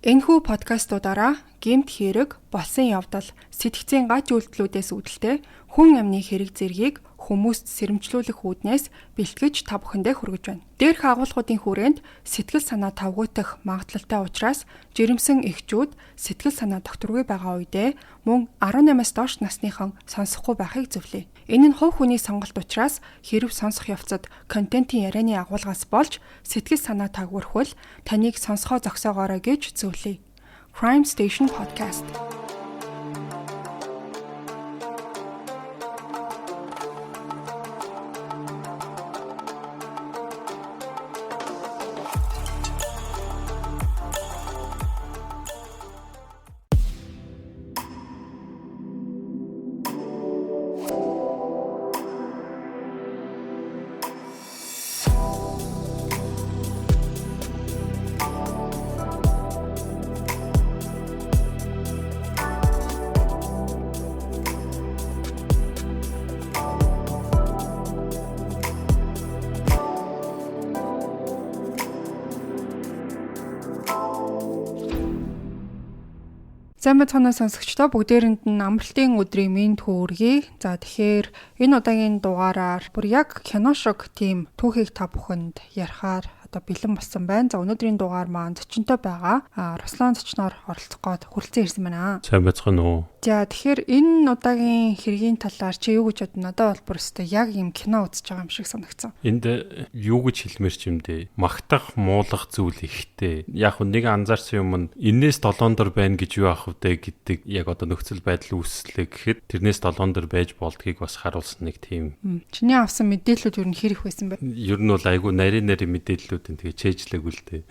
Энэхүү подкастуудаараа гэмт хэрэг, болсон явдал, сэтгцийн гач үйлдэлүүдээс үүдэлтэй хүн амны хэрэг зэргийг хүмүүст сэрэмжлүүлэх үүднээс бэлтгэж та бүхэндээ хүргэж байна. Дээрх агуулгуудын хүрээнд сэтгэл санаа тавгуутах магадлалтай учраас жирэмсэн эхчүүд сэтгэл санаа докторгүй байгаа үедээ мөн 18-аас доош насныхан сонсохгүй байхыг зөвлөе. Энэ нь хувь хүний сонголт учраас хэрв сонсох явцад контентын ярианы агуулгаас болж сэтгэл санаа тавгуурхвал таныг сонсохоо зогсоогоорой гэж зөвлөе. Crime Station Podcast. Сайн байцгаана сонсогчдоо, бүгдээрэнд нь амралтын өдрийн мэнд хүргэе. За, тэгэхээр энэ удаагийн дугаараар бүр яг кино шиг тийм түүхийг та бүхэнд ярихаар одоо бэлэн болсон байна. За, өнөөдрийн дугаар маань зочинтой байгаа. Руслан зочноор оролцох гээд хүрэлцэн ирсэн байна. Сайн байцгаана уу? За, тэгэхээр энэ удаагийн хэргийн талаар чи юу гэж бодно? Надад бол бүр өстой яг юм кино үзэж байгаа юм шиг санагдсан. Энд юу гэж хэлмээр ч юм дээ. Магтах, муулах зүйл ихтэй. Яг нэг анзаарсан юм нь энээс долоон дор байна гэж юу ах вэ гэдэг яг одоо нөхцөл байдал үүслээ гэхэд тэрнээс долоон дор байж болдгийг бас харуулсан нэг тийм. Чиний авсан мэдээллүүд ер нь хэр их байсан бэ? Ер нь бол айгүй нарийн нарийн мэдээллүүд нь тэгээ чэйжлээгүй л дээ.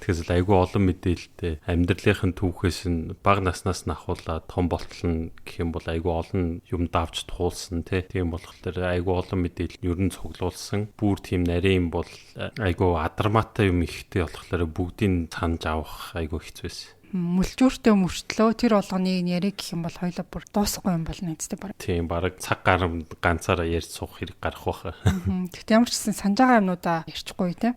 Тэгэхээр л айгүй олон мэдээлэлтэй амьдралынхын түүхээс нь бага наснаас нь ахуулаад том болтол нь гэх юм бол айгүй олон юм давж туулсан тий. Тийм болохоор айгүй олон мэдээлэл ер нь цуглуулсан. Бүр тийм нарийн бол айгүй адармаатай юм ихтэй болохоор бүгдийг санаж авах айгүй хэцүү байсан. Мүлжүүртэй мөртлөө тэр болгоныг яриг гэх юм бол хоёлоо бүр дуусахгүй юм болно үстэй баг. Тийм, бараг цаг гарам ганцаараа ярьж суух хэрэг гарах байх. Гэхдээ ямар ч гэсэн санаж байгаа юмнуудаа ярьчихгүй тий.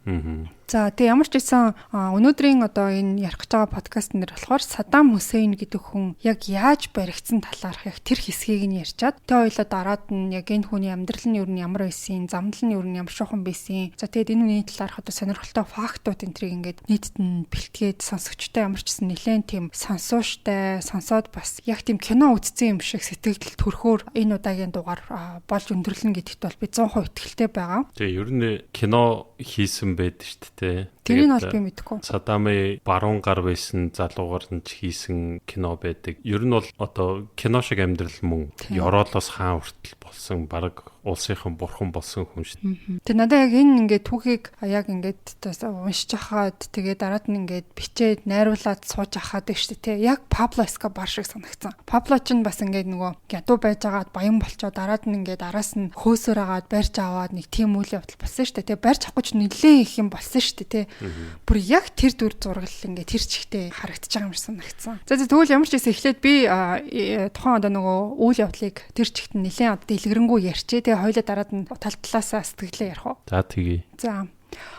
За, тэгээ ямар ч гэсэн өнөөдрийн одоо энэ ярих гэж байгаа подкаст нэр болохоор Саддам Хусейн гэдэг хүн яг яаж баригдсан талаарх яг тэр хэсгийг нь ярьчаад тэгээ хоёлоо дараад нь яг энэ хүний амьдрал нь ер нь ямар байсан, замнал нь ер нь ямар шухан байсан. За, тэгээд энэ хүний талаарх одоо сонирхолтой фактууд энэ тэрийг ингээд нийтэд нь бэлтгээд сонсогчтой ямар ч гэсэн нэлээд тийм сонсууштай, сонсоод бас яг тийм кино үзсэн юм шиг сэтгэл төрхөөр энэ удаагийн дугаар болж өндөрлөнө гэдэгт бол би 100% итгэлтэй байгаа. Тэгээ ер нь кино хийсэн байдаг шүү дээ. Тэрийг бол би мэдэхгүй. Саддамын баруун гар байсан залуугаар нь ч хийсэн кино байдаг. Ер нь бол одоо кино шиг амьдрал мөн Ёроолоос хаан хүртэл болсон бараг улсынхан бурхан болсон хүн шүү дээ. Тэг надад яг энэ ингээд түүхийг яг ингээд уншиж хахад тэгээ дараад нь ингээд бичээд найруулад сууж ахаад шүү дээ. Яг Пабло Эскобар шиг санагдсан. Пабло ч бас ингээд нөгөө ядуу байжгаад баян болчоо дараад нь ингээд араас нь хөөсөр агаад барьж аваад нэг тийм үйл явдал болсон шүү дээ. Тэг барьж авахгүй ч нэлээд их юм болсон шүү дээ. Бүр яг тэр дүр зураглал ингээд тэр чигтээ харагдаж байгаа юм шиг санагдсан. За, тэгвэл ямар ч байсан эхлээд би тухайн одоо нөгөө үйл явдлыг тэр чигт нэлээд одоо дэлгэрэнгүй ярьчээ. Тэгээ хоёлаа дараад нь тал талаасаа сэтгэлээ ярих уу? За, тэгье. За,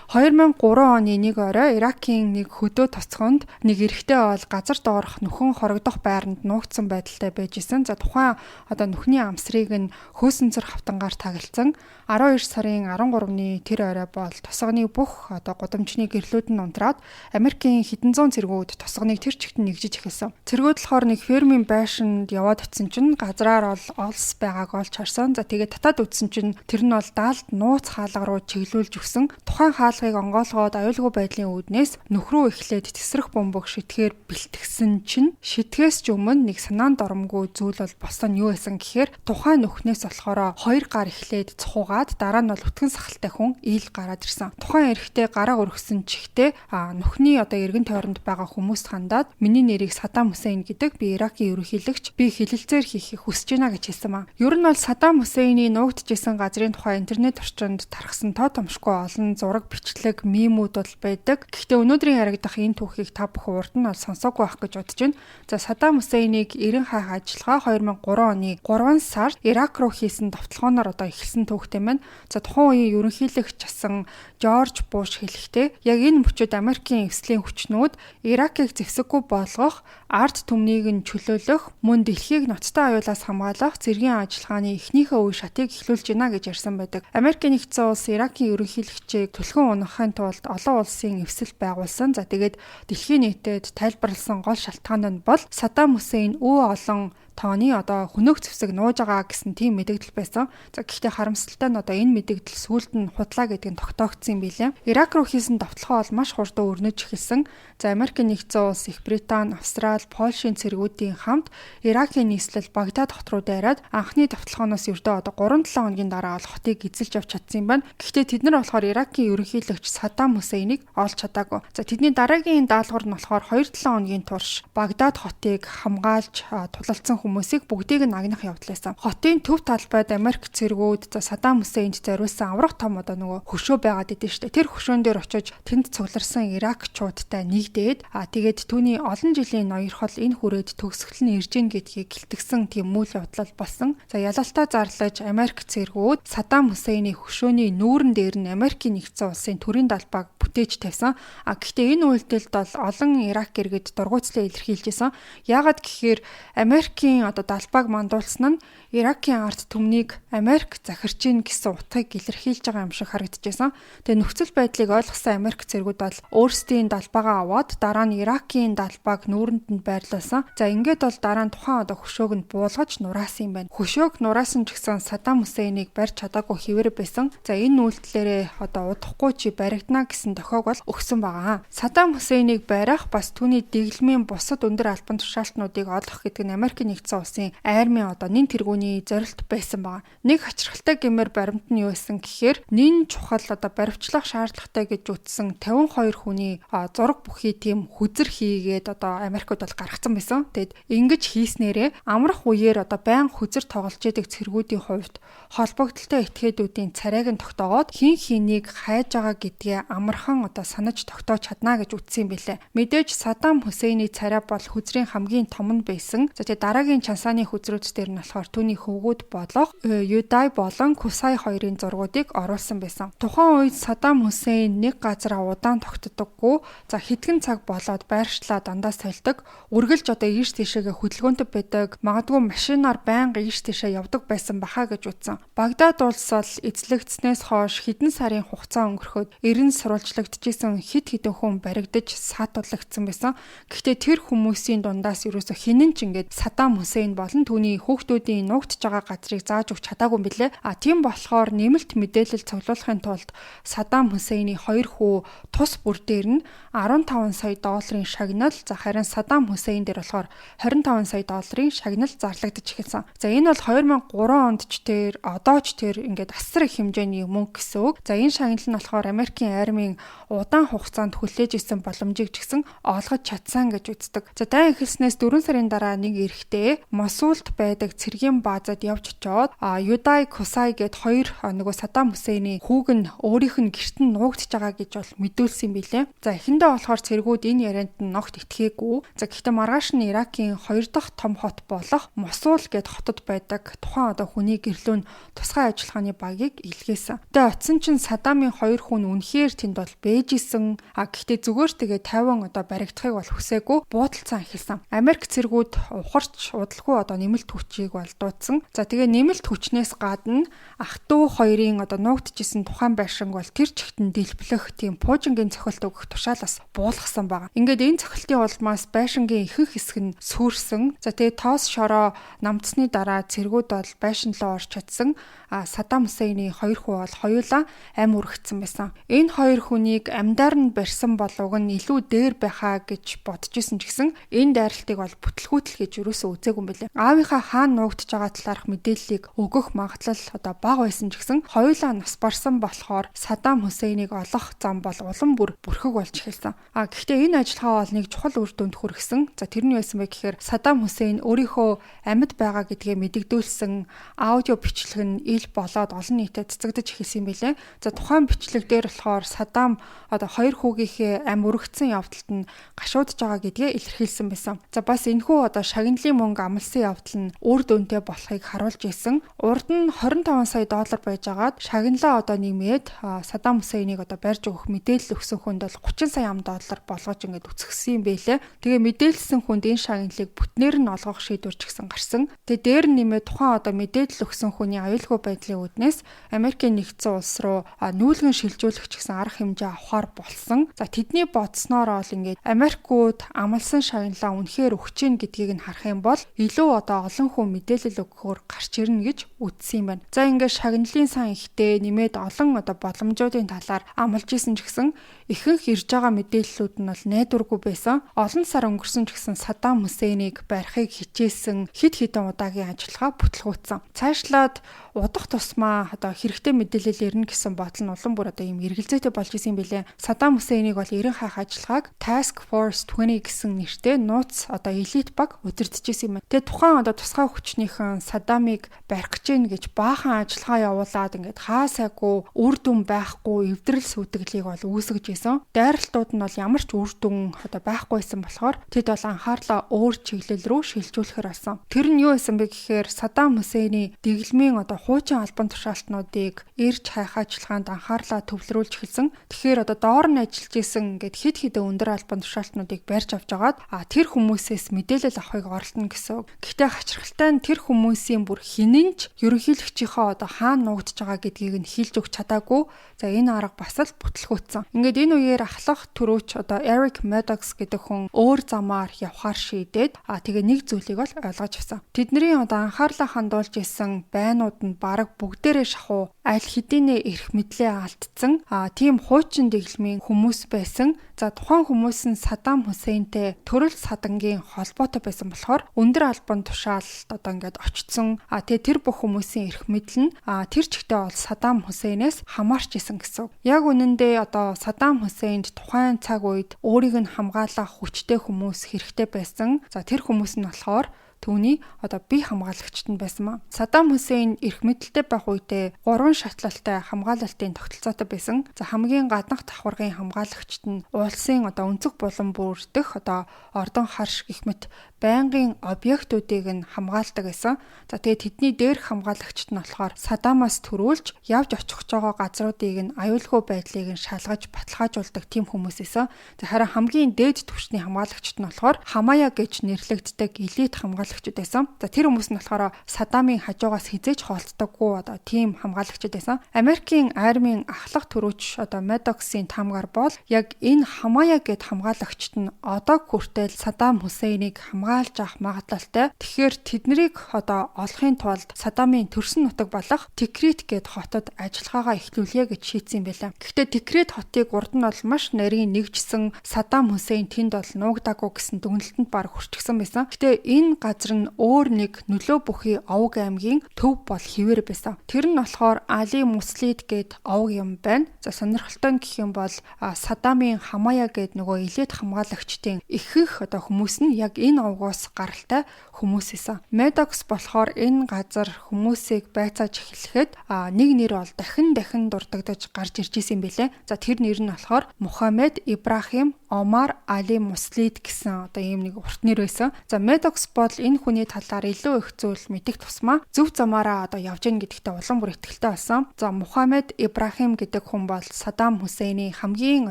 2003 оны нэг орой Иракийн нэг хөдөө тоцгонд нэг эрэгтэй бол газар доорх нөхөн хорогдох байранд нуугдсан байдалтай байж исэн. За, тухайн одоо нүхний амсрыг нь хөөсөнцөр хавтангаар тагалцсан. 12 сарын 13-ны тэр орой бол тосгоны бүх одоо гудамжны гэрлүүд нь унтраад Америкийн хэдэн зуун цэргүүд тосгоныг тэр чигт нэгжиж эхэлсэн. Цэргүүд болохоор нэг фермийн байшинд яваад очисон чинь газраар бол олс байгааг олж харсан. За, тэгээд татаад үзсэн чинь тэр нь бол даалд нууц хаалга руу чиглүүлж өгсөн. Тухайн хаалгыг онгоолгоод аюулгүй байдлын үүднээс нөх рүү эхлээд тесрэх бөмбөг шитгэхээр бэлтгэсэн чинь шитгэхээс ч өмнө нэг санаанд оромгүй зүйл бол болсон нь юу байсан гэхээр тухайн нүхнээс болохоор хоёр гар эхлээд цухуугаад дараа нь бол үтгэн сахалтай хүн ийл гараад ирсэн. Тухайн эрэгтэй гараа өргөсөн чихтэй нүхний одоо эргэн тойронд байгаа хүмүүст хандаад миний нэрийг Саддам Хусейн гэдэг, би Иракийн ерөнхийлөгч, би хилэлцээр хийхийг хүсэж байна гэж хэлсэн маа. Ер нь бол Саддам Хусейний нуугдчихсэн газрын тухай интернет орчинд тархсан тоо томшгүй олон зураг бичлэг, мемүүд бол байдаг. Гэхдээ өнөөдрийн яригдах энэ түүхийг та бүхэн урд нь бол сонсоогүй байх гэж бодож байна. За Саддам Хусейнийг 90 хайх ажиллагаа 2003 оны 3 сард Ирак руу хийсэн довтлогооноор одоо эхэлсэн түүхтэй байна. За тухайн үеийн ерөнхийлөгч асан Жорж Буш хэлэхдээ яг энэ мөчөд Америкийн эвслийн хүчнүүд Иракийг зэвсэггүй болгох, ард түмнийг нь чөлөөлөх, мөн дэлхийг ноцтой аюулаас хамгаалах цэргийн ажиллагааны эхнийхээ үе шатыг эхлүүлж байна гэж ярьсан байдаг. Америкийн нэгдсэн улс Иракийн ерөнхийлөгчийг түлхэн унахын тулд олон улсын эвсэл байгуулсан. За тэгээд дэлхийн нийтэд тайлбарласан гол шалтгаан нь бол Саддам Хусейн өв олон тооны одоо хөнөөх зэвсэг нууж байгаа гэсэн тийм мэдэгдэл байсан. За гэхдээ харамсалтай нь одоо энэ мэдэгдэл сүүлд нь худлаа гэдэг нь тогтоогдсон юм билээ. Ирак руу хийсэн довтлогоо бол маш хурдан өрнөж эхэлсэн. За Америкийн нэгдсэн улс, Их Британи, Австрали, Польшийн цэргүүдийн хамт Иракийн нийслэл Багдад хот руу дайраад анхны довтлогооноос ердөө одоо 3-7 хоногийн дараа бол хотыг эзэлж авч чадсан юм байна. Гэхдээ тэд нар болохоор Иракийн ерөнхийлөгч Саддам Хусейнийг олж чадаагүй. За тэдний дараагийн даалгавар нь болохоор 2-7 хоногийн турш Багдад хотыг хамгаалж тулалдсан хүмүүсийг бүгдийг нь агнах явдал байсан. Хотын төв талбайд Америк цэргүүд за Саддам Хусейнд зориулсан аврах том одоо нөгөө хөшөө байгаад идэв штэ. Тэр хөшөөн дээр очиж тэнд цугларсан Иракчуудтай нэгдээд тэгээд түүний олон жилийн ноёрхол энэ хүрээд төгсгөл нь ирж гин гэдгийг гэлтгсэн тийм үйл явдал болсон. За ялалтаа зарлаж Америк цэргүүд Саддам Хусейний хөшөөний нүүрэн дээр нь Америкийн нэгдсэн улсын төрийн далбааг бүтээж тавьсан. Гэхдээ энэ үйлдэлд бол олон Ирак иргэд дургуйцлаа илэрхийлж исэн. Яагаад гэхээр Америкийн одоо далбааг мандуулсан нь Иракийн ард түмнийг Америк захирч гин гэсэн утгыг илэрхийлж байгаа юм шиг харагдчихсан. Тэгээ нөхцөл байдлыг ойлгосон Америк цэргүүд бол өөрсдийн далбаагаа аваад дараа нь Иракийн далбааг нүүрэнд нь байрлуулсан. За ингээд бол дараа нь тухайн одоо хөшөөг нь буулгаж нураасан юм байна. Хөшөөг нураасан ч гэсэн Саддам Хусейнийг барьж чадаагүй хэвээр байсан. За энэ үйлдэлээрээ одоо удахгүй чи баригдана гэсэн дохиог бол өгсөн байгаа. Саддам Хусейнийг барих бас түүний дэглэмийн бусад өндөр албан тушаалтнуудыг олох гэдэг нь Америкийн нэгдсэн улсын армийн одоо нэн тэргүүний зорилт байсан байгаа. Нэг хачирхалтай гэмээр баримт нь юу байсан гэхээр нэн чухал одоо баривчлах шаардлагатай гэж үтсэн 52 хүний зураг бүхий тийм хүзэр хийгээд одоо Америкууд бол гаргацсан байсан. Тэгэд ингэж хийснээрээ амрах үеэр одоо байн хүзэр тоглож идэг цэргүүдийн хувьд холбогдлолтой этгээдүүдийн царайг нь тогтоогоод хин хэнийг хайж байгаа гэдгээ амархан одоо санаж тогтоож чадна гэж үтсэн юм билээ. Мэдээж Саддам Хусейний царай бол хүзрийн хамгийн том нь байсан. За тэгээ дараагийн Чансааны хүзрүүд дээр нь болохоор түүний хөвгүүд болох Юдай болон Кусай хоёрын зургуудыг оруулсан байсан. Тухайн үед Саддам Хусейн нэг газараа удаан тогтдоггүй. За хэдхэн цаг болоод байршлаа дандаа сольдог. Үргэлж одоо ийш тийшээгээ хөдөлгөөнтэй байдаг. Магадгүй машинаар байнга ийш тийшээ явдаг байсан баха гэж үзсэн. Багдад улс бол эзлэгдснээс хойш хэдэн сарын хугацаа өнгөрөхөд 90 сурвалжлагдчихсэн хэд хэдэн хүн баригдаж саатуулагдсан байсан. Гэхдээ тэр хүмүүсийн дундаас ерөөсө хинэн ч ингээд Саддам Хусейн болон түүний хүүхдүүдийн нуугдж байгаа газрыг зааж өгч чадаагүй юм билээ. Тийм болохоор нэмэлт мэдээлэл цуглуулахын тулд Саддам Хусейний хоёр хүү тус бүр дээр нь 15 сая долларын шагнал, за харин Саддам Хусейн дээр болохоор 25 сая долларын шагнал зарлагдаж эхэлсэн. За энэ бол 2003 онд ч тэр одоо ч тэр ингээд асар их хэмжээний мөнгө гэсэн үг. За энэ шагнал нь болохоор Америкийн армийн удаан хугацаанд хүлээж исэн боломжийг ч гэсэн олгож чадсан гэж үздэг. За дайн эхэлснээс 4 сарын дараа нэг эрэгтэй Мосулд байдаг цэргийн баазад явж очоод Юдай Кусай гэд хоёр нөгөө Саддам Хусейний хүүг нь өөрийнх нь гэрт нь нуугдж байгаа гэж бол мэдүүлсэн юм билээ. За эхэндээ болохоор цэргүүд энэ ярианд нь ногт итгээгүй. За гэхдээ маргааш нь Иракийн хоёр дахь том хот болох Мосул гэд хотод байдаг тухайн одоо хүний гэрлөө нь тусгай ажиллагааны багийг илгээсэн. Тэгээ очисон чинь Саддамын хоёр хүн үнэхээр тэнд бол бэжсэн. Гэхдээ зүгээр тэгээ 50 одоо баригдахыг бол хүсээгүй буудалцсан эхэлсэн. Америк цэргүүд ухарч удалгүй одоо нэмэлт хүчийг бол дуудсан. За тэгээ нэмэлт хүчнээс гадна ах トゥ хоёрын одоо нуугдчихсэн тухайн байшинг бол тэр чигтэн дэлбэлэх тийм пуужингийн цохилт өгөх тушаалаас буулгасан байгаа. Ингээд энэ цохилтын улмаас байшингийн ихэнх хэсэг нь сүрсэн. За тэгээ тоос шороо намтсны дараа цэргүүд бол байшин руу орж чадсан. Саддам Хусейний хоёр хүү бол хоёулаа ам үргэцсэн байсан. Энэ хоёр хүнийг амьдаар нь барьсан болов нь илүү дээр байхаа гэж бодож исэн ч гэсэн энэ дайралтыг бол бүтлгүүтэл гэж юусоо үзэж үзээгүй юм билээ. Аавынхаа хаана нуугдж байгаа талаарх мэдээллийг өгөх магадлал одоо бага байсан ч гэсэн хоёулаа нас барсан болохоор Саддам Хусейнийг олох зам бол улам бүр бүрхэг болж эхэлсэн. А гэхдээ энэ ажиллагаа бол нэг чухал үр дүнд хүргэсэн. За тэр нь юу байсан бэ гэхээр Саддам Хусейн өөрийнхөө амьд байгаа гэдгээ мэдэгдүүлсэн аудио бичлэг нь ил болоод олон нийтэд цэцэгдэж эхэлсэн юм билээ. За тухайн бичлэг дээр болохоор Саддам одоо хоёр хүүгийнхээ ам өргөцсөн явдалд нь гашуудж байгаа гэдгээ илэрхийлсэн байсан. За бас энэхүү одоо шагналын мөнгө амлсан явдал нь үр дүнтэй болохыг харуулж исэн. Урд нь 25 сая доллар байжгаад шагналаа одоо нэмээд Саддам Хусейнийг одоо барьж өгөх мэдээлэл өгсөн хүнд бол 30 сая ам доллар болгож ингээд үсгэсэн юм бэлээ. Тэгээ мэдээлсэн хүнд энэ шагналыг бүтнээр нь олгох шийдвэр ч гэсэн гарсан. Тэгээ дээр нь нэмээд тухайн одоо мэдээлэл өгсөн хүний аюулгүй байдлын үүднээс Америкийн нэгдсэн улс руу нүүлгэн шилжүүлэх ч гэсэн арга хэмжээ авахар болсон. За тэдний бодсноор бол ингээд Америкууд амлсан шагналаа үнэхээр өгч гин гэдгийг нь харах юм бол илүү одоо олон хүн мэдээлэл өгөхөөр гарч ирнэ гэж үзсэн юм байна. За ингээд шагналын сан ихтэй нэмээд олон одоо боломжуудын талаар амлаж исэн ч гэсэн ихэнх ирж байгаа мэдээллүүд нь бол найдваргүй байсан. Олон сар өнгөрсөн ч гэсэн Саддам Хусейнийг барихыг хичээсэн хэд хэдэн удаагийн ажиллагаа бүтлгүүцсэн. Цаашлаад удах тусмаа одоо хэрэгтэй мэдээлэл ирнэ гэсэн бодол нь улам бүр одоо ийм эргэлзээтэй болж исэн юм билээ. Саддам Хусейнийг бол 90 хайх ажиллагааг Task Force 20 гэсэн нэртэй нууц одоо элит баг удирдах исэн юм байна. Тэгээ тухайн одоо тусгай хүчнийхэн Саддамыг барих гэж гин гэж баахан ажиллагаа явуулаад ингээд хаа сайгүй үр дүн байхгүй эвдрэл сүйтгэлийг бол үүсгэж исэн. Дайралтууд нь бол ямар ч үр дүн одоо байхгүйсэн болохоор тэд бол анхаарлаа өөр чиглэл рүү шилжүүлэхэр болсон. Тэр нь юу байсан бэ гэхээр Саддам Хусейний дэглэмийн одоо хуучин албан тушаалтнуудыг ирж хайх ажиллагаанд анхаарлаа төвлөрүүлж эхэлсэн. Тэгэхээр одоо доор нь ажиллаж исэн ингээд хэд хэдэн өндөр албан тушаалтнуудыг барьж авч агаад тэр хүмүүсээс мэдээлэл авахыг оролдоно гэсэн үг. Гэхдээ хачирхалтай нь тэр хүмүүсийн бүр хинэн ч ерөнхийлөгчийнхөө одоо хаана нуугдж байгаа гэдгийг нь хэлж өгч чадаагүй. За энэ арга бас л бүтлгүүцсэн. Ингээд энэ үеэр ахлах төрөөч одоо Eric Maddox гэдэг хүн өөр замаар явхаар шийдээд тэгээ нэг зүйлийг бол ойлгож авсан. Тэдний одоо анхаарлаа хандуулж исэн байнууд нь бараг бүгдээрээ шахуу аль хэдийнэ эрх мэдлээ алдсан тийм хуучин дэглэмийн хүмүүс байсан. За тухайн хүмүүс нь Саддам Хусейнтэй төрөл садангийн холбоотой байсан болохоор өндөр албан тушаалд одоо ингээд очсон. Тэгээ тэр бүх хүмүүсийн эрх мэдэл нь тэр чигтээ бол Саддам Хусейнээс хамаарч исэн гэсэн. Яг үнэндээ одоо Саддам Хусейнд тухайн цаг үед өөрийг нь хамгаалах хүчтэй хүмүүс хэрэгтэй байсан. За тэр хүмүүс нь болохоор түүний одоо бие хамгаалагчд нь байсан маа. Саддам Хусейн эрх мэдэлтэй байх үедээ 3 шатлалтай хамгаалалтын тогтолцоотой байсан. За хамгийн гаднах давхаргын хамгаалагчд нь улсын одоо өнцөг булан бүрдэх одоо ордон харш гэх мэт байнгын объектуудыг нь хамгаалдаг байсан. За тэгээд тэдний дээрх хамгаалагчд нь болохоор Саддамаас төрүүлж явж очих байгаа газруудыг нь аюулгүй байдлыг нь шалгаж баталгаажуулдаг тийм хүмүүс байсан. За харин хамгийн дээд түвшний хамгаалагчд нь болохоор Хамая гэж нэрлэгддэг элит хамгаалагчид байсан. За тэр хүмүүс нь болохоор Саддамын хажуугаас хизээж хоолтдоггүй одоо тийм хамгаалагчид байсан. Америкийн армийн ахлах төрөөч одоо Maddox-ийн таамгаар бол яг энэ Хамая гэд хамгаалагчд нь одоо хүртэл Саддам Хусейнийг хамгаалж авах магадлалтай. Тэгэхээр тэднийг одоо олохын тулд Саддамын төрсөн нутаг болох Тикрит гэд хотод ажиллагаагаа эхлүүлье гэж шийдсэн юм байлаа. Гэхдээ Тикрит хотыг урд нь бол маш нарийн нэгжсэн Саддам Хусейн тэнд бол нуугдаагүй гэсэн дүгнэлтэнд баг хүрчихсэн байсан. Гэхдээ энэ газар нь өөр нэг нөлөө бүхий овог аймгийн төв бол хэвээр байсан. Тэр нь болохоор Али Муслид гэд овог юм байна. За сонирхолтой нь гэх юм бол Саддамын Хамая гэд нөгөө элит хамгаалагчдын ихэнх одоо хүмүүс нь яг энэ овгоос гаралтай хүмүүс исэн. Maddox болохоор энэ газар хүмүүсийг байцааж эхлэхэд нэг нэр бол дахин дахин дурддагдаж гарч ирж исэн юм билээ. За тэр нэр нь болохоор Мухаммед Ибрахим Омар Али Муслид гэсэн одоо ийм нэг урт нэр байсан. За Maddox бол энэ хүний талаар илүү их зүйл мэдэх тусмаа зөв замаараа одоо явж гин гэдэгтээ улам бүр итгэлтэй болсон. За Мухаммед Ибрахим гэдэг хүн бол Саддам Хусейний хамгийн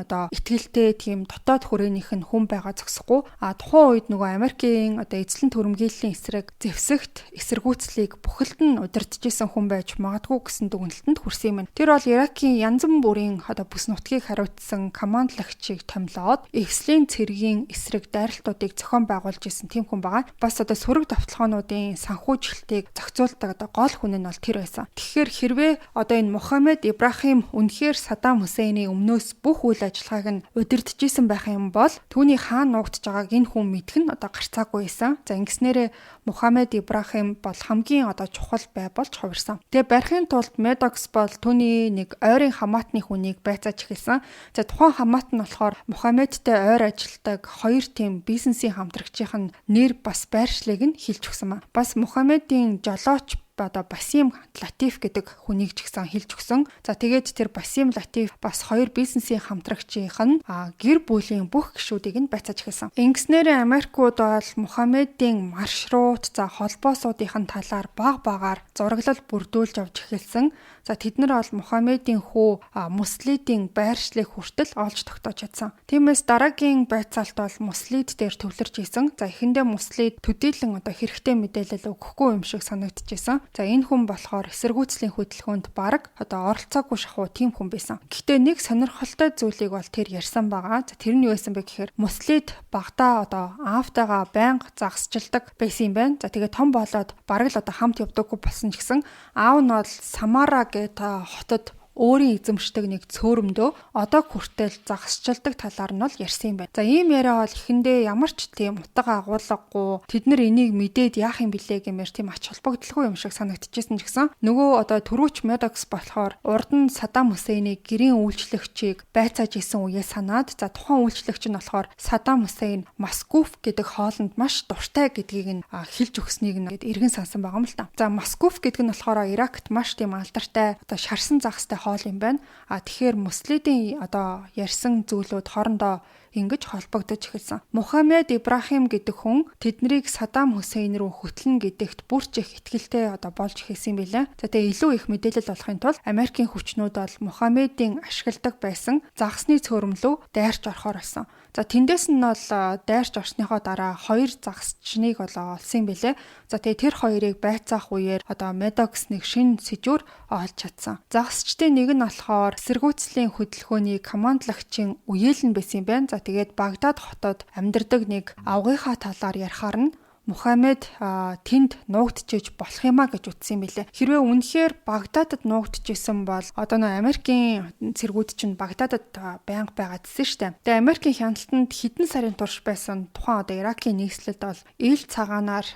одоо итгэлтэй тийм дотоод хүрээнийх нь хүн байгаа зогсохгүй. Тухайн үед нөгөө Америкийн одоо эзлэн төрөмгийллийн эсрэг зэвсэгт эсэргүүцлийг бүхэлд нь удирдах исэн хүн байж магадгүй гэсэн дүгнэлтэнд хүрсэн юм байна. Тэр бол Иракийн янз бүрийн одоо бүс нутгийг хариуцсан командлагчийг томилоод эвслийн цэргийн эсрэг дайралтуудыг зохион байгуулж исэн тийм хүн байгаа. Бас одоо сөрөг довтлогоонуудын санхүүжилтийг зохицуулдаг одоо гол хүн нь бол тэр байсан. Тэгэхээр хэрвээ одоо энэ Мухаммед Ибрахим үнэхээр Саддам Хусейний өмнөөс бүх үйл ажиллагааг нь удирдах исэн байх юм бол түүний хаана нуугдж байгааг энэ хүн мэдэх нь одоо гарцаагүй байсан. За ингэснээрээ Мухаммед Ибрахим бол хамгийн одоо чухал бай болж хувирсан. Тэгээ барихын тулд Медокс бол түүний нэг ойрын хамаатны хүнийг байцааж эхэлсэн. За тухайн хамаат нь болохоор Мухаммедтэй ойр ажилладаг хоёр тийм бизнесийн хамтрагчийн нь нэр бас байршлыг нь хэлж өгсөн ба. Бас Мухаммедийн жолооч одоо Басим Латиф гэдэг хүнийг ч гэсэн хэлж өгсөн. За тэгээд тэр Басим Латиф бас хоёр бизнесийн хамтрагчийнх нь гэр бүлийн бүх гишүүдийг нь байцааж эхэлсэн. Ингэснээр Америкууд бол Мухаммедийн маршрут за холбоосуудын талаар баг багаар зураглал бүрдүүлж авч эхэлсэн. За тэд нар бол Мухаммедийн хүү Муслидийн байршлыг хүртэл олж тогтоож чадсан. Тиймээс дараагийн байцаалт бол Муслид дээр төвлөрч исэн. За эхэндээ Муслид төдийлөн одоо хэрэгтэй мэдээлэл өгөхгүй юм шиг санагдчихсэн. За энэ хүн болохоор эсэргүүцлийн хөдөлгөөнд бараг одоо оролцоогүй шахуу тийм хүн байсан. Гэхдээ нэг сонирхолтой зүйлийг бол тэр ярьсан байгаа. За тэр нь юу байсан бэ гэхээр Муслид багтаа одоо аавтайгаа байнга загасчилдаг байсан юм байна. За тэгээ том болоод бараг л одоо хамт явдаггүй болсон ч гэсэн аав нь бол Самара гэдэг хотод өөрийн эзэмшдэг нэг цөөрөмдөө одоо хүртэл загасчилдаг талаар нь бол ярьсан юм байна. За ийм яриа бол эхэндээ ямар ч тийм утга агуулгагүй тэд нар энийг мэдээд яах юм бilé гэмээр тийм ач холбогдолгүй юм шиг санагдчихсэн ч гэсэн нөгөө одоо түрүүч Медокс болохоор урд нь Саддам Хусейнийг гэрийн үйлчлэгчийг байцааж исэн үеэ санаад за тухайн үйлчлэгч нь болохоор Саддам Хусейн Маскуф гэдэг хоолнд маш дуртай гэдгийг нь хэлж өгснийг нь эргэн сансан байгаа юм л та. За Маскуф гэдэг нь болохоор Иракт маш тийм алдартай одоо шарсан загастай хоол юм байна. А тэгэхээр Муслидийн одоо ярьсан зүйлүүд хоорондоо ингэж холбогдож эхэлсэн. Мухаммед Ибрахим гэдэг хүн тэднийг Саддам Хусейн рүү хөтлөн гэдэгт бүр ч их итгэлтэй одоо болж эхэлсэн юм билээ. За тэгээ илүү их мэдээлэл олохын тулд Америкийн хүчнүүд бол Мухаммедийн ашигладаг байсан загасны цөөрөмлөө дайрч орохоор болсон. За тэндээс нь бол дайрч орсныхоо дараа хоёр загасчныг бол олсон юм билээ. За тэгээ тэр хоёрыг байцаах үеэр одоо Медокс нэг шинэ сэжүүр олж чадсан. Загасчдын нэг нь болохоор эсэргүүцлийн хөдөлгөөний командлагчийн үеэл нь байсан юм байна. За тэгээд Багдад хотод амьдардаг нэг авгийнхаа талаар ярихаар нь Мухаммед тэнд нуугдчихэж болох юмаа гэж утсан юм билээ. Хэрвээ үнэхээр Багдадад нуугдчихсэн бол одоо нөө Америкийн цэргүүд чинь Багдадад байнга байгаад байсан шүү дээ. Тэгээ Америкийн хяналтанд хэдэн сарын турш байсан тухайн одоо Иракийн нийслэлд бол ил цагаанаар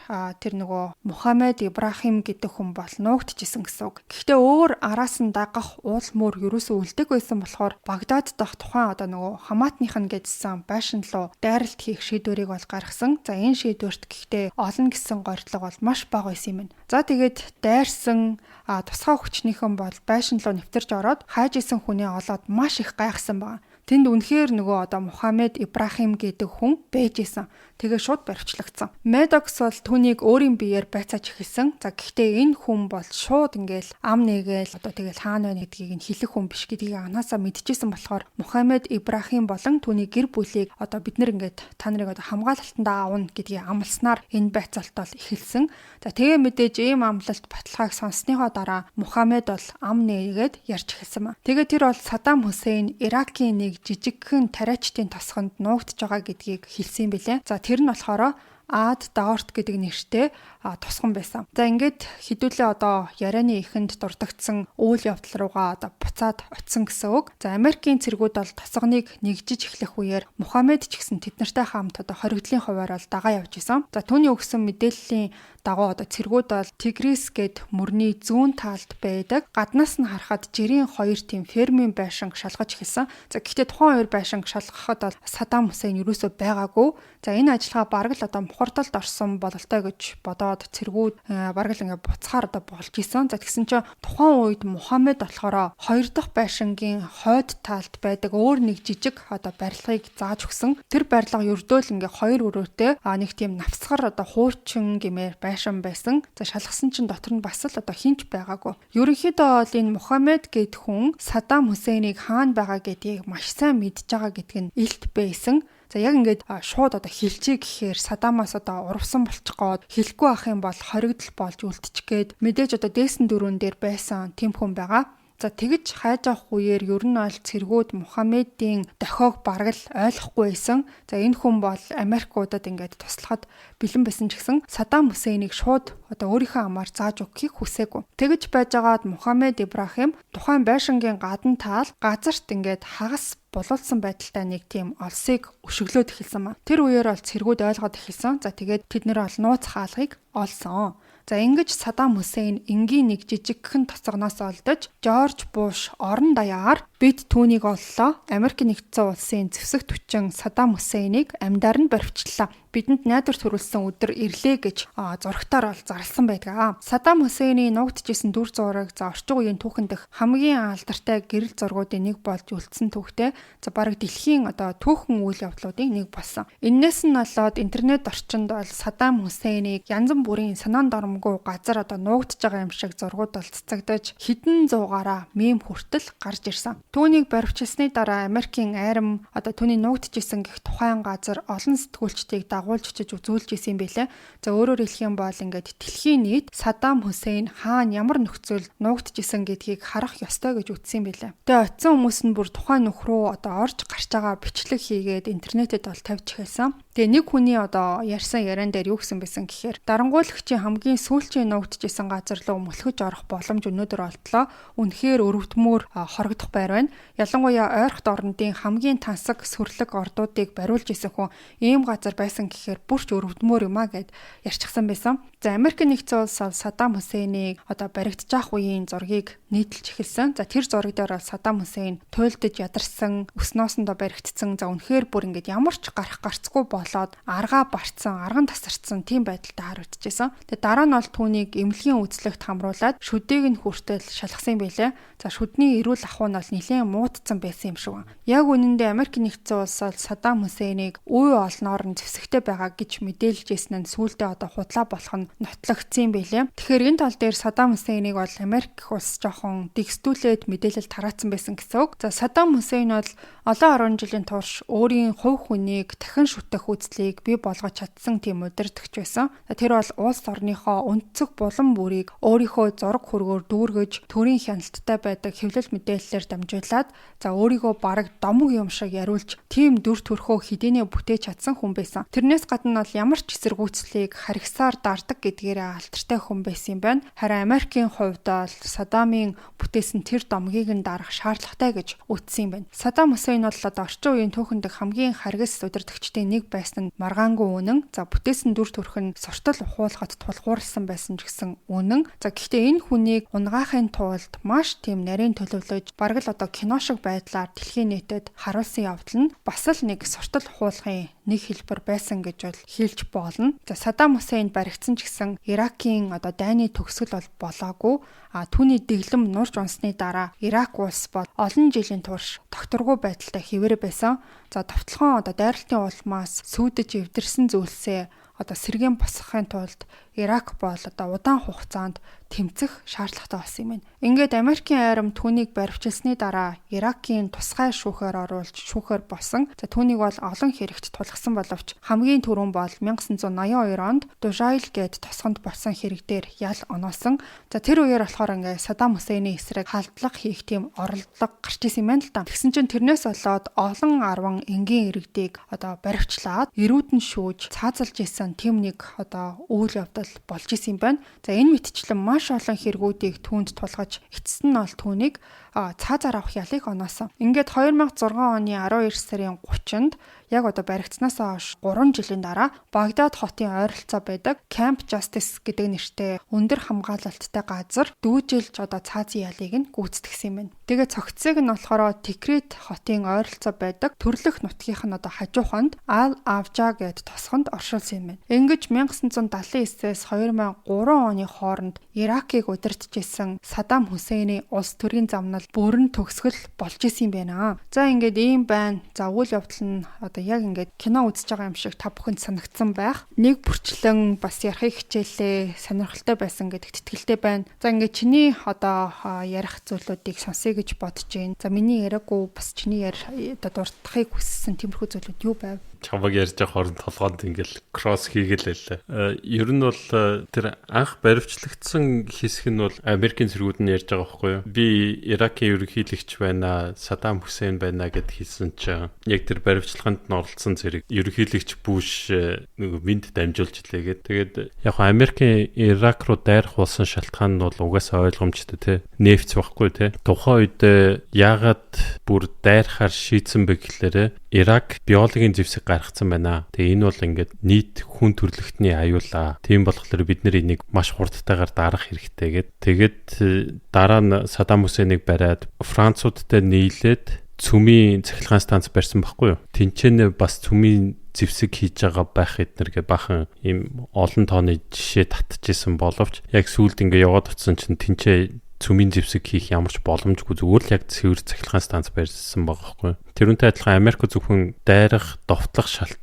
тэр нөгөө Мухаммед Ибрахим гэдэг хүн бол нуугдчихсэн гэсэн үг. Гэхдээ өөр араас нь дагах уул мөр ерөөсөө үлдэг байсан болохоор Багдад дахь тухайн одоо нөгөө хамаатных нь гэдсэн байшин руу дайралт хийх шийдвэрийг бол гаргасан. За энэ шийдвэрт гэхдээ олон гэсэн горилго бол маш бага байсан юм байна. За тэгээд дайрсан тусгай хүчнийхэн бол байшин руу нэвтэрч ороод хайж исэн хүнээ олоод маш их гайхсан байгаа. Тэнд үнэхээр нөгөө одоо Мухаммед Ибрахим гэдэг хүн байж исэн. Тэгээ шууд баривчлагдсан. Медокс бол түүнийг өөрийн биеэр байцааж эхэлсэн. За гэхдээ энэ хүн бол шууд ингээл ам нэгээл одоо тэгэл хаана байна гэдгийг нь хэлэх хүн биш гэдгийг анаасаа мэдчихсэн болохоор Мухаммед Ибрахим болон түүний гэр бүлийг одоо бид нэр ингээд та нарыг одоо хамгаалалтандаа авна гэдгийг амласнаар энэ байцаалт бол эхэлсэн. За тэгээ мэдээж ийм амлалт баталгааг сонссныхоо дараа Мухаммед бол ам нээгээд ярьж эхэлсэн ба. Тэгээ тэр бол Саддам Хусейн Иракийн нэг жижигхэн тариачдын тосгонд нуугдж байгаа гэдгийг хэлсэн юм билээ. За тэр нь болохоор Ад Даорт гэдэг нэртэй тусган байсан. За ингээд хідүүлээ одоо ярианы эхэнд дурдгдсан үйл явдал руугаа одоо буцаад очисон гэсэн үг. За Америкийн цэргүүд бол тосгоныг нэгжиж эхлэх үеэр Мухаммед ч гэсэн тэд нартай хамт одоо хоригдлын хуваар бол дагаа явж исэн. За түүний өгсөн мэдээллийн дагуу одоо цэргүүд бол Тигрис гэд мөрний зүүн талд байдаг. Гаднаас нь харахад жирийн хоёр тийм фермийн байшинг шалгаж эхэлсэн. За гэхдээ тухайн хоёр байшинг шалгахад бол Саддам Хусейн юусоо байгаагүй. За энэ ажиллагаа бараг л одоо мухардалд орсон бололтой гэж бодоод цэргүүд бараг л ингээ буцахаар одоо болж исэн. За тэгсэн чинь тухайн үед Мухаммед болохоор хоёр дахь байшингийн хойд талд байдаг өөр нэг жижиг одоо барилгыг зааж өгсөн. Тэр барилга ердөө л ингээ хоёр өрөөтэй нэг тийм навсгар одоо хуучин гэмээр байшин байсан. За шалгасан чинь дотор нь бас л одоо хинч байгаагүй. Ерөнхийдөө бол энэ Мухаммед гэд хүн Саддам Хусейнийг хаана байгаа гэдгийг маш сайн мэдж байгаа гэдг нь илт байсан. За яг ингээд шууд одоо хэлчихье гэхээр Саддамаас одоо урвсан болчих гээд хэлэхгүй ах юм бол хоригдол болж үлдчих гээд мэдээж одоо дээсэн дөрүүн дээр байсан тийм хүн байгаа. За тэгж хайж авах үеэр ер нь бол цэргүүд Мухаммедийн дохиог бараг л ойлгохгүй байсан. За энэ хүн бол Америкуудад ингээд туслахад бэлэн байсан ч гэсэн Саддам Хусейнийг шууд одоо өөрийнхөө амаар зааж өгөхийг хүсээгүй. Тэгж байжгаад Мухаммед Ибрахим тухайн байшингийн гадна тал газарт ингээд хагас булуулсан байдалтай нэг тийм олсыг өшөглөөд эхэлсэн ба. Тэр үеэр бол цэргүүд ойлгоод эхэлсэн. За тэгээд тэд нэр бол нууц хаалгыг олсон. За ингэж Саддам Хусейн энгийн нэг жижигхэн тоцгоноос олдож Жорж Буш орон даяар бид түүнийг оллоо. Америк нэгдсэн улсын зэвсэг түчин Саддам Хусейнийг амьдаар нь баривчлаа. Бидэнд найдвар төрүүлсэн өдөр ирлээ гэж зурагтаар бол зарласан байдаг. Саддам Хусейний нуугдчихсэн дүр зураг за орчин үеийн түүхэн дэх хамгийн алдартай гэрэл зургуудын нэг болж үлдсэн түүхтэй. За бараг дэлхийн одоо түүхэн үйл явдлуудын нэг болсон. Эннээс нь болоод интернет орчинд бол Саддам Хусейнийг янз бүрийн санаан доромгүй газар одоо нуугдж байгаа юм шиг зургууд бол цацагдаж хэдэн зуугаараа мем хүртэл гарч ирсэн. Түүнийг баривчилсны дараа Америкийн айрам одоо түүний нуугдчихсэн гэх тухайн газар олон сэтгүүлчдийг дагуулж очиж үзүүлж исэн юм билээ. За өөрөөр хэлэх юм бол ингээд дэлхийн нийт Саддам Хусейн хаана ямар нөхцөл нуугдчихсэн гэдгийг харах ёстой гэж үзсэн юм билээ. Тэгээ очисон хүмүүс нь бүр тухайн нөх рүү одоо орж гарч байгаа бичлэг хийгээд интернетэд бол тавьж эхэлсэн. Тэгээ нэг хүний одоо ярьсан яриан дээр юу гэсэн байсан гэхээр дарангуулагчийн хамгийн сүүлчийн нуугдчихсэн газар руу мөлхөж орох боломж өнөөдөр олдлоо. Үнэхээр өрөвдмөр хорогдох байр байна. Ялангуяа ойрхот орнодын хамгийн тансаг сүрлэг ордуудыг бариулж исэн хүн ийм газар байсан гэхээр бүрч өрөвдмөр юм а гэд ярьчихсан байсан. За Америк нэгдсэн улс Саддам Хусейнийг одоо баригдчих үеийн зургийг нийтэлж эхэлсэн. За тэр зураг дээр бол Саддам Хусейн туйлдж ядарсан, өснөөсөндөө баригдсан. За үнэхээр бүр ингээд ямар ч гарах гарцгүй болоод аргаа барцсан, арган тасарчсан тийм байдалтай харагдчихсан. Тэгээ дараа нь бол түүнийг эмнэлгийн үзлэгт хамруулад шүдийг нь хүртэл шалгасан юм билээ. За шүдний эрүүл ахуй нь бол нэлээд муудсан байсан юм шиг байна. Яг үнэндээ Америк нэгдсэн улс бол Саддам Хусейнийг үе олноор нь зэвсэгтэй байгаа гэж мэдээлж ирсэн нь сүүлдээ одоо худлаа болох нь нотлогдсон юм билээ. Тэгэхээр энэ тал дээр Саддам Хусейнийг бол Америк улс жоохон дэгсдүүлээд мэдээлэл тараацсан байсан гэсэн үг. За Саддам Хусейн бол олон 10 жилийн турш өөрийн хувь хүнийг дахин шүтэх үзлийг бий болгож чадсан тийм удирдагч байсан. Тэр бол улс орныхоо өнцөг булан бүрийг өөрийнхөө зураг хөргөөр дүүргэж төрийн хяналттай байдаг хэвлэл мэдээллээр дамжуулаад за өөрийгөө бараг домог юм шиг яриулж тийм дүр төрхөө хэдийнэ бүтээж чадсан хүн байсан. Тэрнээс гадна бол ямар ч эсэргүүцлийг харгисаар дардаг гэдгээрээ алдартай хүн байсан юм байна. Харин Америкийн хувьд бол Саддамын бүтээсэн тэр домгийг нь дарах шаардлагатай гэж үздсэн юм байна. Саддам Хусейн бол одоо орчин үеийн түүхэн дэх хамгийн харгас удирдагчдын нэг байсан нь маргаангүй үнэн. За бүтээсэн дүр төрх нь суртал ухуулахад тулгуурласан байсан ч гэсэн үнэн. За гэхдээ энэ хүнийг унгаахын тулд маш тийм нарийн төлөвлөж бараг л одоо кино шиг байдлаар дэлхийн нийтэд харуулсан явдал нь бас л нэг суртал ухуулгын нэг хэлбэр байсан гэж бол хэлж болно. За Саддам Хусейн баригдсан ч гэсэн Иракийн одоо дайны төгсгөл бол болоогүй. А түүний дэглэм нурж унсны дараа Ирак улс бол олон жилийн турш тогтворгүй байдалтай хэвээрээ байсан. За довтлогон одоо дайралтын улмаас сүйдэж эвдэрсэн зүйлсээ одоо сэргээн босгохын тулд Ирак бол одоо удаан хугацаанд тэмцэх шаардлагатай болсон юм байна. Ингээд Америкийн айрам түүнийг баривчилсны дараа Иракийн тусгай шүүхээр оруулж шүүхээр босон. За түүнийг бол олон хэрэгт тулгасан боловч хамгийн түрүүн бол 1982 онд Дужайл гээд тосгонд болсон хэрэг дээр ял оноосон. За тэр үеэр болохоор ингээд Саддам Хусейний эсрэг халдлага хийх тийм оролдлого гарч исэн юм байна л да. Тэгсэн чинь тэрнээс болоод олон арван энгийн иргэдийг одоо баривчлаад эрүүдэн шүүж цаазалж исэн тийм нэг одоо үйл явдал болж исэн юм байна. За энэ мэтчлэн маш олон хэрэгүүдийг түүнд тулгаж эцэст нь бол түүнийг цаазаар авах ялыг оноосон. Ингээд 2006 оны 12 сарын 30-нд яг одоо баригдсанаас хойш 3 жилийн дараа Багдад хотын ойролцоо байдаг Camp Justice гэдэг нэртэй өндөр хамгаалалттай газар дүүжилж одоо цаазын ялыг нь гүйцэтгэсэн юм байна. Тэгээ цогцсыг нь болохоор Тикрит хотын ойролцоо байдаг төрлөх нутгийнх нь одоо хажууханд Ал Авжа гэд тосгонд оршуулсан юм байна. Ингэж 1979-ээс 2003 оны хооронд Иракийг удирдах исэн Саддам Хусейний улс төрийн замнал бүрэн төгсгөл болж исэн юм байна. За ингээд ийм байна. За үйл явдал нь одоо яг ингээд кино үзэж байгаа юм шиг та бүхэнд санагдсан байх. Нэг бүрчлэн бас ярихыг хичээлээ сонирхолтой байсан гэдэгт итгэлтэй байна. За ингээд чиний одоо ярих зүйлүүдийг сонсъё гэж бодож байна. За миний яриаггүй бас чиний одоо дурдахыг хүссэн тиймэрхүү зүйлүүд юу байв? Чамаг ярьж байгаа хорон толгоонд ингээл кросс хийгээл байлаа. Ер нь бол тэр анх баривчлагдсан хэсэг нь бол Америкийн цэргүүд нь ярьж байгаа байхгүй юу? Би Иракийн ерөнхийлөгч байна, Саддам Хусейн байна гэд хэлсэн чинь яг тэр баривчлаганд нь оролцсон зэрэг ерөнхийлөгч Буш нөгөө минд дамжуулж илээ гэд. Тэгээд яг Америкийн Ирак руу дайрах болсон шалтгаан нь бол угаасаа ойлгомжтой те. Нефть байхгүй те. Тухайн үед яагаад бүр дайрахаар шийдсэн бэ гэхлээрэ Ирак биологийн зэвсэг гаргацсан байна. Тэгээ энэ бол ингээд нийт хүн төрөлхтний аюулаа. Тийм болохоор бид нэр энийг маш хурдтайгаар дарах хэрэгтэй гэд. Тэгээд дараа нь Саддам Хусейнийг бариад Француудтай нийлээд цөмийн цахилгаан станц барьсан байхгүй юу? Тинчэнэ бас цөмийн зэвсэг хийж байгаа байх эднэргээ бахан ийм олон тооны жишээ татчихсан боловч яг сүүлд ингээ яваад очсон чинь тэнцээ цөмийн зэвсэг хийх ямар ч боломжгүй, зүгээр л яг цэвэр цахилгаан станц барьсан байгаа байхгүй. Тэрүүнтэй адилхан Америк зөвхөн дайрах, довтлох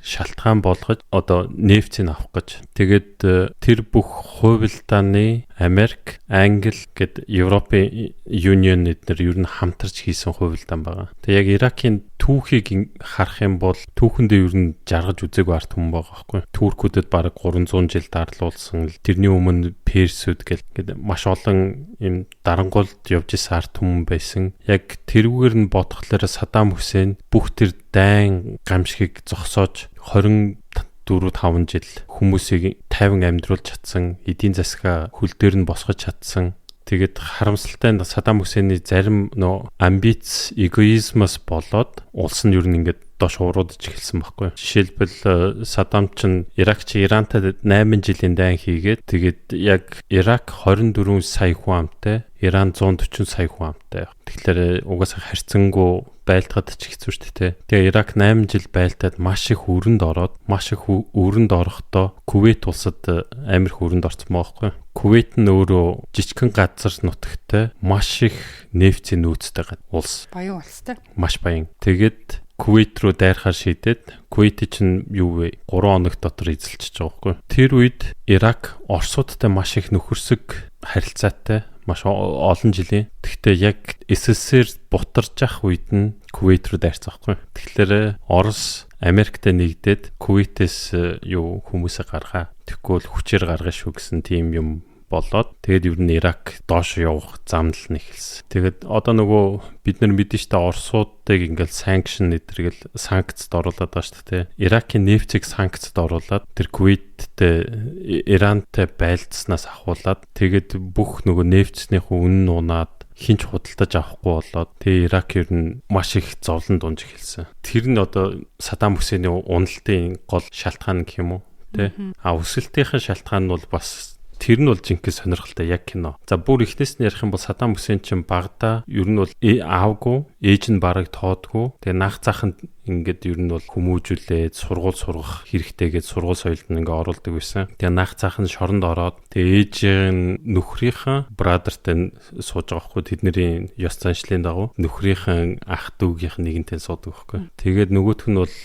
шалтгаан болгож одоо нефтийг авах гэж. Тэгээд тэр бүх хувилдааны Америк, Англи гэд Европын Union эднэр ер нь хамтарч хийсэн хувилдаан байгаа. Тэгээ яг Иракийн түүхийг харах юм бол түүхэндээ ер нь жаргаж үзээгүй арт хүн байгаа байхгүй. Туркүүдэд бараг 300 жил дарлуулсан. Тэрний өмнө Персүүд гэл маш олон юм дарангуйлд явж исэн арт түмэн байсан. Яг тэрүүгээр нь бодохлоор Саддам Хусейн бүх тэр дайн гамшигыг зогсоож 24 5 жил хүмүүсийг тайван амьдруулж чадсан, эдийн засгаа хөл дээр нь босгож чадсан. Тэгээд харамсалтай нь Саддам Хусейний зарим нөө амбиц, эгоизмоос болоод улс нь ер нь ингээд доош уруудаж эхэлсэн байхгүй. Жишээлбэл Саддам ч Ирак чи Ирантай 8 жилийн дайн хийгээд тэгээд яг Ирак 24 сая хүн амтай, Иран 140 сая хүн амтай. Тэгэхээр угаасаа харьцангуй байлдахад ч хэцүү шүү дээ. Тэгээ Ирак 8 жил байлдаад маш их өрөнд ороод, маш их өрөнд орохдоо Кувейт улсад амар их өрөнд орсон байгаа байхгүй. Кувейт нь өөрөө жижигхэн газар нутагтай маш их нефтийн нөөцтэй улс. Баян улстай. Маш баян. Тэгээд Кувейт руу дайрахаар шийдээд Кувейтийг чинь юу вэ? 3 хоног дотор эзэлчихэж байгаа байхгүй. Тэр үед Ирак Оросуудтай маш их нөхөрсөг харилцаатай маш олон жилийн. Гэхдээ яг СССР бутарж ах үед нь Кувейт руу дайрсан байхгүй. Тэгэхээр Орос Америктэй нэгдээд Кувейтээс юу хүмүүсээ гаргаа. Тэгэхгүй бол хүчээр гаргана шүү гэсэн тийм юм болоод тэгээд ер нь Ирак доош явах зам л нь эхэлсэн. Тэгээд одоо нөгөө бид нар мэдэн штэ Оросуудыг ингээл санкшн нэдэргэл санкцд оруулаад байгаа шүү дээ. Иракийн нефтийг санкцд оруулаад тэр Кувейттэй Ирантай байлдснаас ахуулаад тэгээд бүх нөгөө нефтснийх үнэн нь унаад хинч худалдаж авахгүй болоод тэгээ Ирак ер нь маш их зовлон дунж эхэлсэн. Тэр нь одоо Саддам Хусейний уналтын гол шалтгаан гэх юм уу? Тэ? А өсөлтийн шалтгаан нь бол бас тэр нь бол жинхэнэ сонирхолтой яг кино. За бүр эхнээс нь ярих юм бол Саддам Хусейн чинь багада ер нь бол аавгүй, ээж нь бараг тоодгүй. Тэгээ наах заах нь ингээд ер нь бол хүмүүжүүлээд сургууль сургах хэрэгтэй гэж сургууль соёлд нь ингээ оруулдаг байсан. Тэгээ наах заах нь шоронд ороод тэгээ ээжийн нөхрийнхээ брадертай сууж байгаа хгүй, тэдний ёс заншлын дагуу нөхрийнхээ ах дүүгийнх нэгэнтэй суудаг байхгүй. Тэгээд нөгөөх нь бол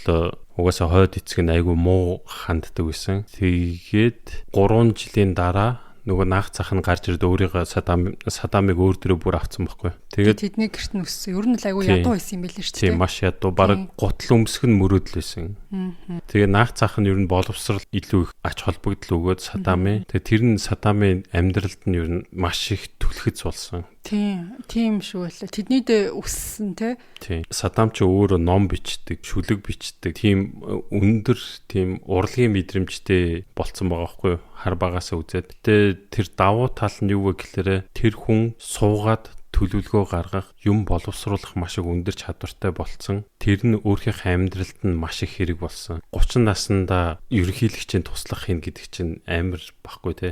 угаасаа хойд эцэг нь айгүй муу ханддаг байсан. Тэгээд 3 жилийн дараа нөгөө наах цах нь гарч ирээд өөрийгөө Саддамыг өөр дөрөө бүр авцсан байхгүй. Тэгээд тэдний гэрт нь өссөн. Ер нь л айгүй ядуу байсан юм байл шүү дээ. Тийм, маш ядуу. Бараг гутал өмсөх нь мөрөөдөл байсан. Тэгээ наах цах нь ер нь боловсрал илүү их ач холбогдол өгөөд Саддамын. Тэгээ тэр нь Саддамын амьдралд нь ер нь маш их түлхэц болсон. Тийм, тийм шүү л. Тэднийд өссөн те. Тийм. Саддам ч өөрөө ном бичдэг, шүлэг бичдэг. Тийм өндөр тийм урлагийн мэдрэмжтэй болцсон байгаа байхгүй юу? Хар багаасаа үзээд. Гэтэ тэр давуу тал нь юу вэ гэхээр тэр хүн суугаад төлөвлөгөө гаргах, юм боловсруулах маш их өндөр чадвартай болцсон. Тэр нь өөрийнхөө амьдралд нь маш их хэрэг болсон. 30 наснда ерөнхийлөгчийн туслах хин гэдэг чинь амар баггүй те.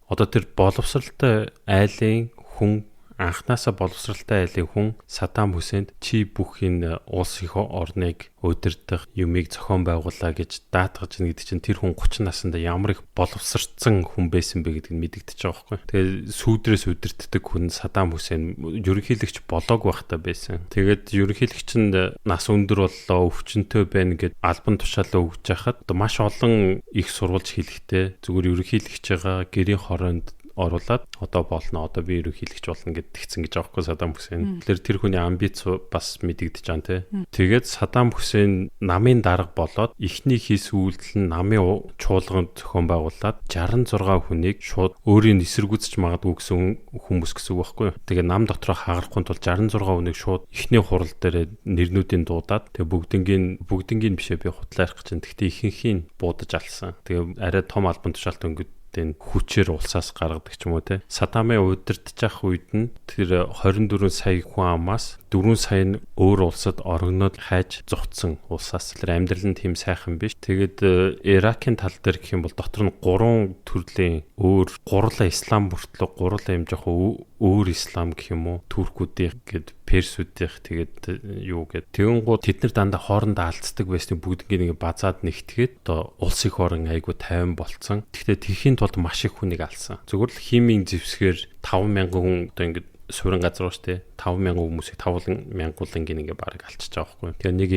Одоо тэр боловсралтай айлын хүн, анханасаа боловсралтай айлын хүн Саддам Хусейнд чи бүх энэ улс их орныг удирдах юмыг зохион байгуулаа гэж даатгаж ийн гэдэг чинь тэр хүн 30 наснда ямар их боловсрцсан хүн байсан бэ гэдг нь мэдэгдэж байгаа байхгүй. Тэгээд сүүдрээс удирддаг хүн Саддам Хусейн ерөнхийлөгч болоог байхдаа байсан. Тэгээд ерөнхийлөгч нь нас өндөр боллоо, өвчнөтөө байна гэд албан тушаалаа өгч яхад маш олон их сурвалж хэлэхдээ зүгээр ерөнхийлөгчийнхаа гэрийн хороонд оруулаад одоо болно, одоо би ерөнхийлөгч болно гэд тэгсэн гэж байгаа хгүй Саддам Хүсейн. Тэгэхээр тэр хүний амбиц бас мэдэгдэж байгаа те. Тэгээд Саддам Хүсейн намын дарга болоод эхний хийсэн үйлдэл нь намын чуулган зохион байгуулад 66 хүнийг шууд өөрийн эсэргүүцэж магадгүй гэсэн хүмүүс гэсэн үг байхгүй юу. Тэгээ нам дотроо хагарахгүй тул 66 хүнийг шууд эхний хурал дээр нэрнүүдийн дуудаад тэгээ бүгднгийн бишээ би хутлаа ярих гэж байна. Гэхдээ ихэнхийг буудаж алсан. Тэгээ арай том албан тушаалт өнгөд энэ хүчээр улсаас гаргадаг ч юм уу те. Садамын удирдах явах үед нь тэр 24 сая хүн амаас 4 сая нь өөр улсад орогноод хайж зугтсан улсаас. Тэр амьдрал нь тийм сайхан биш. Тэгээд Иракийн тал дээр гэх юм бол дотор нь 3 төрлийн өөр гурлаа ислам мөртлөө гурлаа юм жоохон өөр ислам гэх юм уу, туркүүдийн гээд персүүдийнх тэгээд юу гээд тэгэнгүүт тэд нар дандаа хоорондоо алдцдаг байсны бүгднийг нэг базаад нэгтгээд одоо улс их орон айгу 50 болцсон. Гэхдээ тэрхийн тулд маш их хүнийг алсан. Зүгээр л химийн зэвсгээр 5000 хүн одоо ингээд суурин газар шүү дээ. 5000 хүмүүсийг 5000 ингээ бараг алчиж байгаа байхгүй. Тэгээ нэг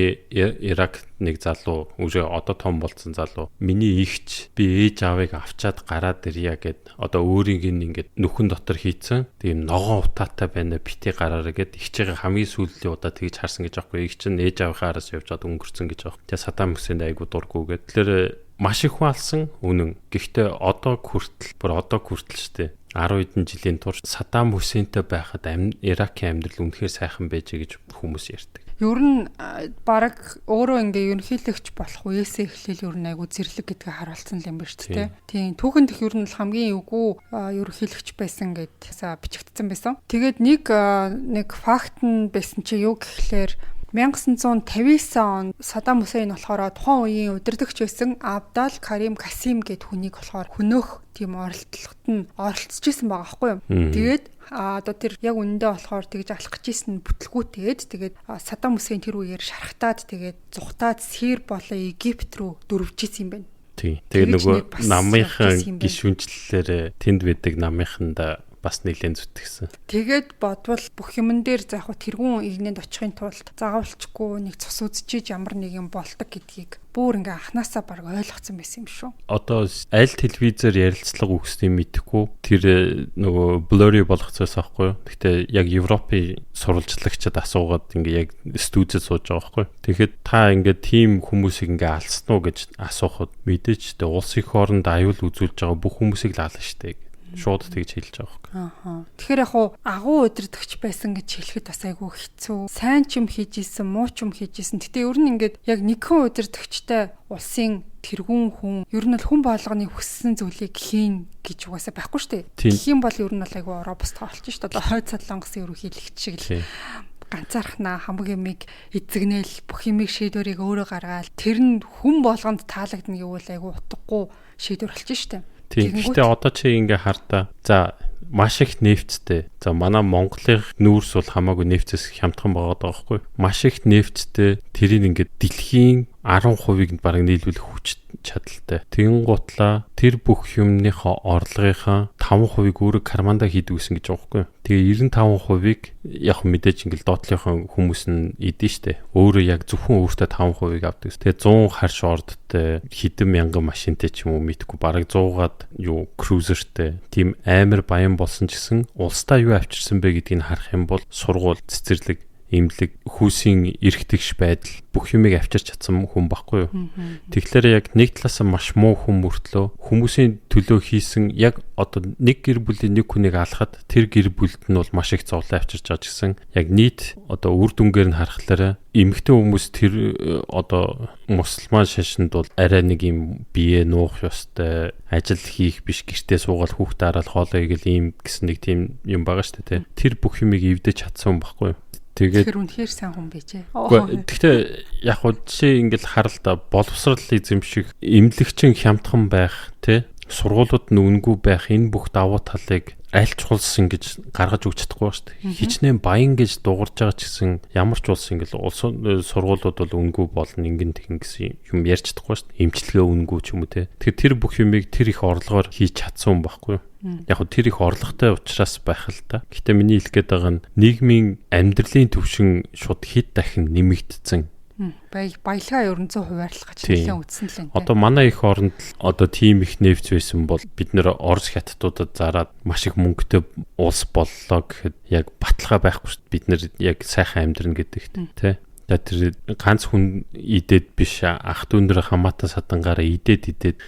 Ирак нэг залуу үгүй одоо том болцсон залуу миний ихч би ээж аавыг авчаад гараад ирья гэд одоо өөрийг нь ингээд нүхэн дотор хийцэн тийм ногоон утаатай байна бити гараараа гэд ихчийн хамгийн сүүлийн удаа тэгж харсан гэж байхгүй. Их чинь ээж аавынхаа араас явж чад өнгөрцөн гэж байгаа. Тэгээ Саддам Хүсейн айгу дурггүй гэд. Тэгэхээр маш их хүн алсан үнэн. Гэхдээ одоо хүртэл бүр одоо хүртэл шүү дээ. 10 хэдэн жилийн турш Саддам Хүсейнтэй байхад Иракийн амьдрал үнэхээр сайхан байжээ гэж хүмүүс ярьдаг. Ер нь бараг өөрөө ингээ ерөнхийлөгч болох үеэсээ эхлээл ер нь айгу зэрлэг гэдгээ харуулсан юм байна шүү дээ. Тийм, түүхэн дэх ер нь л хамгийн эвгүй ерөнхийлөгч байсан гэд бичигдсэн байсан. Тэгээд нэг факт нь байсан чи юу гэхлээр 1959 онд Саддам Хүсейн болохоор тухайн үеийн удирдагч байсан Абдал Карим Касим гэд хүнийг болохоор хөнөөх тийм оролдлогот нь оролцож исэн байгаа байхгүй юу. Тэгээд одоо тэр яг үнэндээ болохоор тэгж алах гэж исэн бүтлгүүтээд тэгээд Саддам Хүсейн тэр үеэр шарахтаад тэгээд зүхтаад Сир болон Египт рүү дөрвж исэн юм байна. Тийм. Тэгээд нөгөө намынхан гишүүнчлэлээр тэнд байдаг намынханд бас нэлээд зүтгэсэн. Тэгээд бодвол бүх юмн дээр за яг тэргүүн игнэнд очихын тулд заавалчгүй нэг цус үзчихэж ямар нэгэн болдог гэдгийг бүр ингээ анханасаа баг ойлгоцсон байсан юм шүү. Одоо аль телевизээр ярилцлага өгснийг мэдэхгүй тэр нөгөө blurry болгоцоос аахгүй юу. Гэхдээ яг Европын сурвалжлагчид асуугаад ингээ яг студид сууж байгаа байхгүй юу. Тэгэхэд та ингээ тийм хүмүүсийг ингээ алсан уу гэж асуухад мэдээч тэ улс их оронд аюул үзүүлж байгаа бүх хүмүүсийг л ална штэ. Шууд тэгж хэлж байгаа байхгүй. Аа. Тэгэхээр яг хуу агуу удирдахч байсан гэж хэлэхэд бас айгүй хэцүү. Сайн ч юм хийж исэн, муу ч юм хийж исэн. Гэтэ ер нь ингээд яг нэгхэн удирдахчтай улсын тэргүүн хүн ер нь л хүн болгоны хүссэн зүйлийг хийн гэж угаасаа байхгүй шүү дээ. Тэгэх юм бол ер нь бол айгүй робот болчих шүү дээ. Одоо хойд цадлонгосын ерөнхийлөгч шиг л ганцаархнаа хамаг юмыг эзэгнээл бүх юмыг шийдвэрийг өөрөө гаргаал тэр нь хүн болгонд таалагдана гэвэл айгүй утгагүй шийдвэр болчих шүү дээ. Тийм. Гэхдээ одоо чи ингээ хартаа. За маш их нефттэй. За манай Монголын нүүрс бол хамаагүй нефтээс хямдхан байгаа даа байхгүй. Маш их нефттэй. Тэрийг ингээд дэлхийн 10%-ыг бараг нийлүүлэх хүч чадалтай. Тэгэн гутлаа тэр бүх юмныхоо орлогынхаа 5%-ыг өөрөө кармандаа хийдэг гэсэн гэж байгаа байхгүй. Тэгээ 95%-ыг яг мэдээж ингээл доотлынхоо хүмүүс нь идэв штэ. Өөрөө яг зөвхөн өөртөө 5%-ыг авдаг. Тэгээ 100 харш ордтой хэдэн мянган машинтай ч юм уу мэдхгүй бараг 100-аад юу крузертэй тийм амар баян болсон ч гэсэн улсдаа юу авчирсан бэ гэдгийг харах юм бол сургууль, цэцэрлэг, имлэг, хүүсийн эрхтгш байдал бүх юмыг авчирч чадсан хүн баггүй юу. Тэгэхээр яг нэг талаас нь маш муу хүн мөртлөө хүмүүсийн төлөө хийсэн яг одоо нэг гэр бүлийн нэг хүнийг алхахад тэр гэр бүлд нь бол маш их зовлон авчирч байгаа ч гэсэн яг нийт одоо үр дүнгээр нь харахлаараа эмэгтэй хүмүүс тэр одоо мусульман шашинд бол арай нэг юм бие нуух ёстой, ажил хийх биш, гэртээ суугаад хүүхдээ хараад хоолоо хийгээл ийм гэсэн нэг тийм юм байгаа шүү дээ. Тэр бүх юмыг эвдэж чадсан байхгүй юу. Тэгээд тэр үнэхээр сайн хүн байжээ. Гэхдээ яг хуу жишээ ингээл харал та боловсрал эзэмших, эмнэлэгчин хямдхан байх, тэ сургуулиуд нь үнэгүй байх энэ бүх давуу талыг аль ч улс ингэж гаргаж өгч чадахгүй шүү дээ. Хичнээн баян гэж дуугарч байгаа ч гэсэн ямар ч улс ингээл улс сургуулиуд бол үнэгүй болно ингэн тэгин гэсэн юм ярьж чадахгүй шүү дээ. Эмчилгээ үнэгүй ч юм уу те. Тэгэхээр тэр бүх юмыг тэр их орлогоор хийж чадсан юм байхгүй юу? Яг хөө тэр их орлоготой учраас байх л та. Гэтэ миний хэлэх гээд байгаа нь нийгмийн амьдралын түвшин шууд хэд дахин нэмэгдсэн. Баялгаа ерөнцөө хуваарлах гэж нэлээд үтсэн л энэ. Одоо манай их оронд одоо тийм их нефть байсан бол бид нэр Орос хятадуудад зараад маш их мөнгөтэй улс боллоо гэхэд яг баталгаа байхгүй шүү дээ. Бид нэр яг сайхан амьдрна гэдэгт тий. Тэр ганц хүн идээд биш, ах дүүнэр хамаатан садангаараа идээд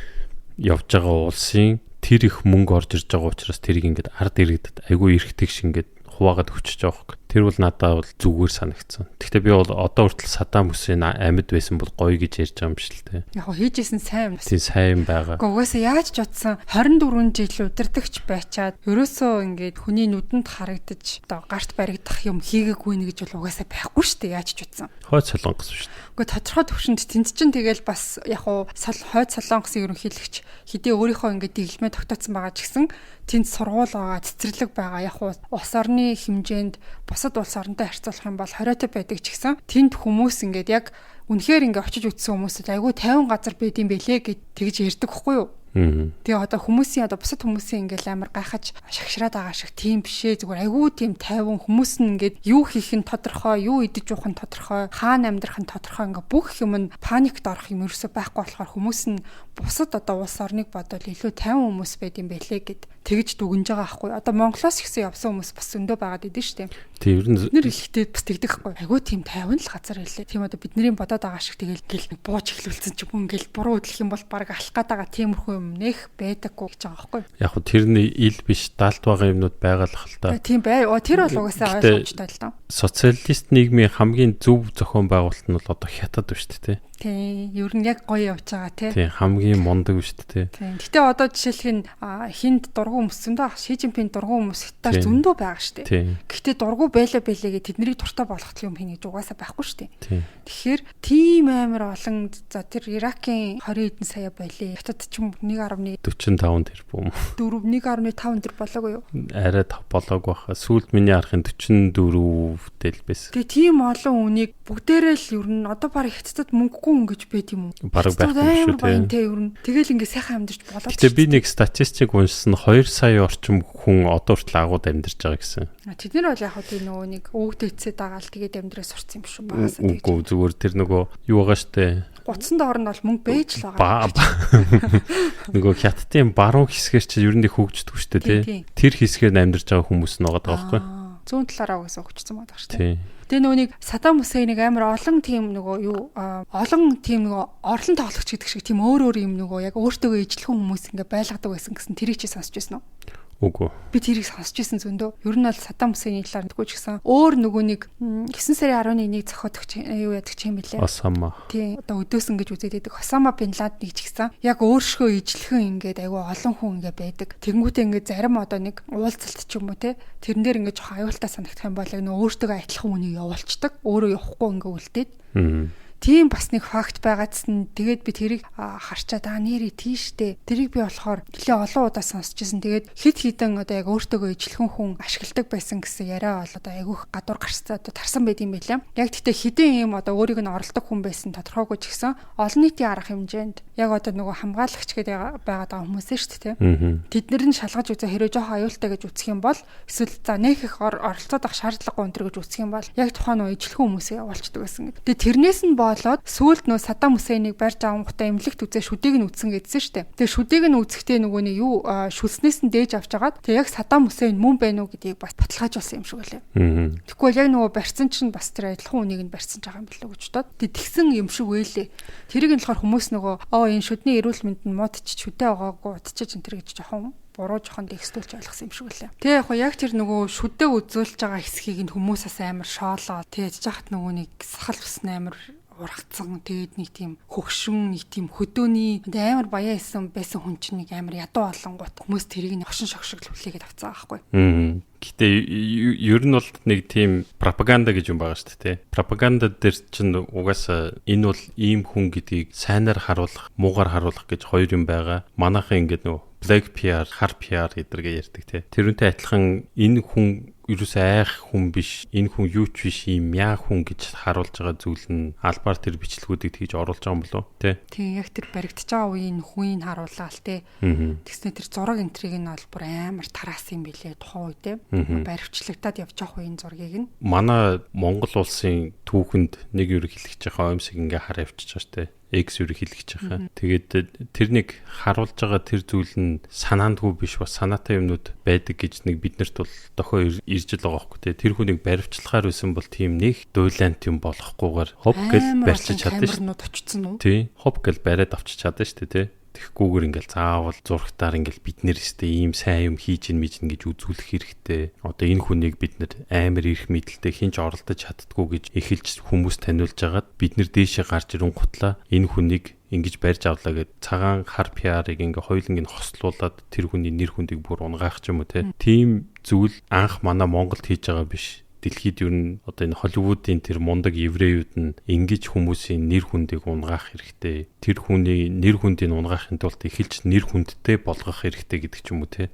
явж байгаа улсын тэр их мөнгө орж ирж байгаа учраас тэрийг ингээд ард иргэдэд айгүй эрхтгш ингээд хуваагаад өчөж байгаа хөх. Тэр бол надад бол зүгээр санагдсан. Гэхдээ би бол одоо хүртэл Саддам Хусейн амьд байсан бол гоё гэж ярьж байгаа юм биш л дээ. Яг хоо хийжсэн сайн юм. Тийм сайн байгаа. Гэхдээ угаасаа яаж ч утсан 24 жил удирдахч байчаад ерөөсөө ингээд хүний нүдэнд харагдаж одоо гарт баригдах юм хийгээгүй нэ гэж бол угаасаа байхгүй шүү дээ. Яаж ч утсан. Хойд Солонгос шүү дээ. Гэхдээ тодорхой төвшөнд тэнд чинь тэгэл бас яг хуу хойд Солонгосын ерөнхийлөгч хэдий өөрийнхөө ингээд дэглэмээ тогтооцсон байгаа ч гэсэн тэнд сургууль байгаа, цэцэрлэг байгаа. Яг хуу улс орны хэмжээнд бусад улс оронтой харьцуулах юм бол хориотой байдаг ч гэсэн тэнд хүмүүс ингээд яг үнэхээр ингээд очиж үтсэн хүмүүсд айгүй 50 газар байд юм бэлээ гэж тэгж ярьдаг хгүй юу? Тэгээ одоо хүмүүсийн одоо бусад хүмүүсийн ингээл амар гайхаж шагшраад байгаа шиг тийм бишээ, зүгээр айгүй тийм тайван хүмүүс нь ингээд юу хийх нь тодорхой, юу идэж уух нь тодорхой, хаана амьдрах нь тодорхой, ингээ бүх юм нь паникт орох юм ерөөсөө байхгүй болохоор хүмүүс нь бусад одоо улс орныг бодвол илүү тайван хүмүүс байд юм бэлээ гэд тэгж дүгнж байгаа байхгүй. Одоо Монголоос ихсэн явсан хүмүүс бас зөндөө байгаад идэв штэ. Тийм ер нь нэр хэлэхдээ бас тэгдэг байхгүй. Айгүй тийм тайван л газар байлээ. Тийм одоо бидний бодоод байгаа шиг тэгэл ингээл бууж эхлүүлсэн ч юм уу ингээл буруу хөдлөх юм бол баг алах гээд байгаа тиймэрхүү юм нэх байдаггүй гэж байгаа байхгүй. Яг хөө тэрний ил биш далд байгаа юмнууд байгаа л хэл та. Тийм бай. Тэр бол угаасаа ойлгомжтой л доо. Социалист нийгмийн хамгийн зөв зохион байгуулалт нь бол одоо хятад ба шүү дээ. Тийм, ер нь яг гоё явж байгаа тий. Тийм, хамгийн мундаг ба шүү дээ. Тийм. Гэтэ одоо жишээлх нь хинд дургу өмссөн дөө Ши Жинпин дургу өмс хятадаар зөндөө байгаа шүү дээ. Гэтэ дургу байлаа байлээ гэ тэднийг дуртай болгох юм хийнэ гэж угаасаа байхгүй шүү дээ. Тэгэхээр тийм амар олон за тэр Иракийн 20 хэдэн сая байлээ. Хятад ч юм 1.45 тэрбум. 4 1.5 тэр болоогүй юу? Арай 5 болоогүй баха. Сүүлд миний арахын 44 тэл байсан. Тэгээ тийм олон үнийг бүгдээрээ л ер нь одоо баг хятадд мөнгөгүй өнгөж байд юм уу? Бараг байхгүй шүү дээ. Тэ ер нь тэгэл ингээ сайхан амьдарч болоод. Гэтэ би нэг статистик уншсан 2 сая орчим хүн одоо хүртэл агууд амьдарч байгаа гэсэн. Тэд нар бол яг хөө тийм нөгөө нэг өвгдөөцөө дагаал тэгээд амьдраа сурцсан юм шүү багасаа. Үгүй зүгээр тэр нөгөө юу байгаа штэ. Гутсан доор нь бол мөнгө байж л байгаа. Нөгөө хятадын баруун хэсгээр чи ер нь хөгждөг штэ тий. Тэр хэсгээр нь амьдарч байгаа хүмүүс нь байгаа байхгүй. Зүүн талаараа угаасаа хөгжсөн байгаа штэ. Тэгээ нөгөө нэг Саддам Хусейнийг амар олон тийм нөгөө юу олон тийм нөгөө орлон тоглогч гэдэг шиг тийм өөр өөр юм нөгөө яг өөртөөгөө ижлэхэн хүмүүс ингээ байлгадаг байсан гэсэн тэрийг чи сонсч байсан уу? Үгүй. Би тэрийг сонсч байсан зөндөө. Ер нь бол Саддам Хусейний талаар мэдгүй ч гэсэн өөр нөгөө нэг 9 сарын 11-ийг зохиодогч юу яадаг ч юм бэлээ. Осама. Тийм. Одоо өдөөсөн гэж үзээд байдаг. Осама бин Ладныг ч гэсэн яг өөршгөө ижлэхэн ингээд айгүй олон хүн ингээд байдаг. Тэнгүүтээ ингээд зарим одоо нэг уулзалт ч юм уу те тэрэн дээр ингээд жоохон аюултай санагдах юм бол яг нөгөө өөртөө адилхан үнийг явуулцдаг. Өөрөө явахгүй ингээд үлдээд. Тийм бас нэг факт байгаадсан. Тэгээд би тэрийг харчаад аа нэрээ тийштэй. Тэрийг би болохоор нэлээ олон удаа сонсч ирсэн. Тэгээд хит хитэн одоо яг өөртөөгөө ижлэхэн хүн ашигладаг байсан гэсэн яриа бол одоо айгүйх гадуур гарцсан одоо тарсан байд юм байлаа. Яг тэгтээ хідэн юм одоо өөрийг нь оролдог хүн байсан тодорхойгүй ч гэсэн олон нийтийн арга хэмжээнд яг одоо нөгөө хамгаалагч гэдэг байгаад байгаа хүмүүс нь шүү дээ. Тэд нар нь шалгаж үзээ хэрэг жоохон аюултай гэж үзэх юм бол эсвэл за нэх их оролцоод авах шаардлагагүй өнтер гэж үзэх юм бол яг тухайн нөгөө ижлэхэн хүмүүсээ явуулчихдаг байсан гэдэг. Тэгээд тэрнээс нь болоод сүүлд нөө Саддам Хусейнийг барьж авангуудаа эмнэлэгт үзээ шүдийг нь үтсэн гэдсэн шүү дээ. Тэгээ шүдийг нь үзэхдээ нөгөө нэг юу шүлснээс нь дээж авч агаад тэгээ яг Саддам Хусейн мөн байна уу гэдгийг бас баталгаажуулсан юм шиг үлээ. Тэгэхгүй бол яг нөгөө барьсан чинь бас тэр адилхан үнийг нь барьсан ч байгаа юм билүү гэж бодоод тэгээ тэгсэн юм шиг байлээ. Тэрийг нь болохоор хүмүүс нөгөө энэ шүдний эрүүл мэнд нь муудчих шүдээ огоогүй удчихж энэ төр гэж жоохон буруу жоохон дэвсдүүлж ойлгосон юм шиг үлээ. Тэгээ яг яг тэр нөгөө шүдээ үзүүлж байгаа хэсгийг нь хүмүүс бас амар шоолоо. Тэгээ яж хахад нөгөө нэг сахал бус амар ургацсан. Тэгээд нэг тийм хөгшин, нэг тийм хөдөөний амар баян исэн байсан хүн чинь нэг амар ядуу болонгууд хүмүүс тэрийг нь хошин шогшиг хүлээгээд авцсан байхгүй. Гэтэ ер нь бол нэг тийм пропаганда гэж юм байгаа шүү дээ. Пропаганда дээр чинь угаасаа энэ бол ийм хүн гэдгийг сайнаар харуулах, муугаар харуулах гэж хоёр юм байгаа. Манайхан ингээд нөгөө black PR, хар PR гэдэргээ ярьдаг тий. Тэрүүнтэй адилхан энэ хүн ерөөсөө айх хүн биш, энэ хүн юу ч биш юм яа хүн гэж харуулж байгаа зүйл нь албаар тэр бичлэгүүдийг тэгж оруулж байгаа юм болов уу? Тэ? Тийм, яг тэр баригдаж байгаа үеийн хүнийг харууллаа л тэ. Тэгснэ тэр зураг энтриг нь бол бүр амар тараасан юм билээ тухайн үед тэ. Баривчлагдаад явж байгаа үеийн зургийг нь. Манай Монгол улсын түүхэнд нэг ерөнхийлөгч байгаа оймсыг ингээ хараа явчихж байгаа штэ. X ерөнхийлөгч байгаа. Тэгээд тэр нэг харуулж байгаа тэр зүйл нь санаандгүй биш бас санаатай юмнууд байдаг гэж нэг биднэрт бол дохио ирж л байгаа байхгүй тий. Тэр хүнийг баривчлахаар байсан бол тийм нэг дуйлант юм болохгүйгээр хоп гэл барьчиж чадсан шүү. Тий. Хоп гэл бариад авчиж чадсан шүү дээ тий. Тэгэхгүйгээр ингээл заавал зурагтаар ингээл бид нэр өстэй ийм сайн юм хийж ин мэж ин гэж үзүүлэх хэрэгтэй. Одоо энэ хүнийг бид нэр амар эрх мэдэлтэй хинч оролдож чаддгүй гэж эхэлж хүмүүс таниулж хагаад бид нэр дээшээ гарч ирэн гутлаа энэ хүнийг ингэж барьж авлаа гэд цагаан хар PR-ыг ингээ хоёуланг нь хослуулад тэр хүний нэр хүндийг бүр унгаах ч юм уу те. Тийм зүйл анх манай Монголд хийж байгаа биш. Дэлхийд ер нь одоо энэ Холливуудын тэр мундаг еврейүүд нь ингэж хүмүүсийн нэр хүндийг унгаах хэрэгтэй. Тэр хүний нэр хүндийг унгаахын тулд эхэлж нэр хүндтэй болгох хэрэгтэй гэдэг ч юм уу те.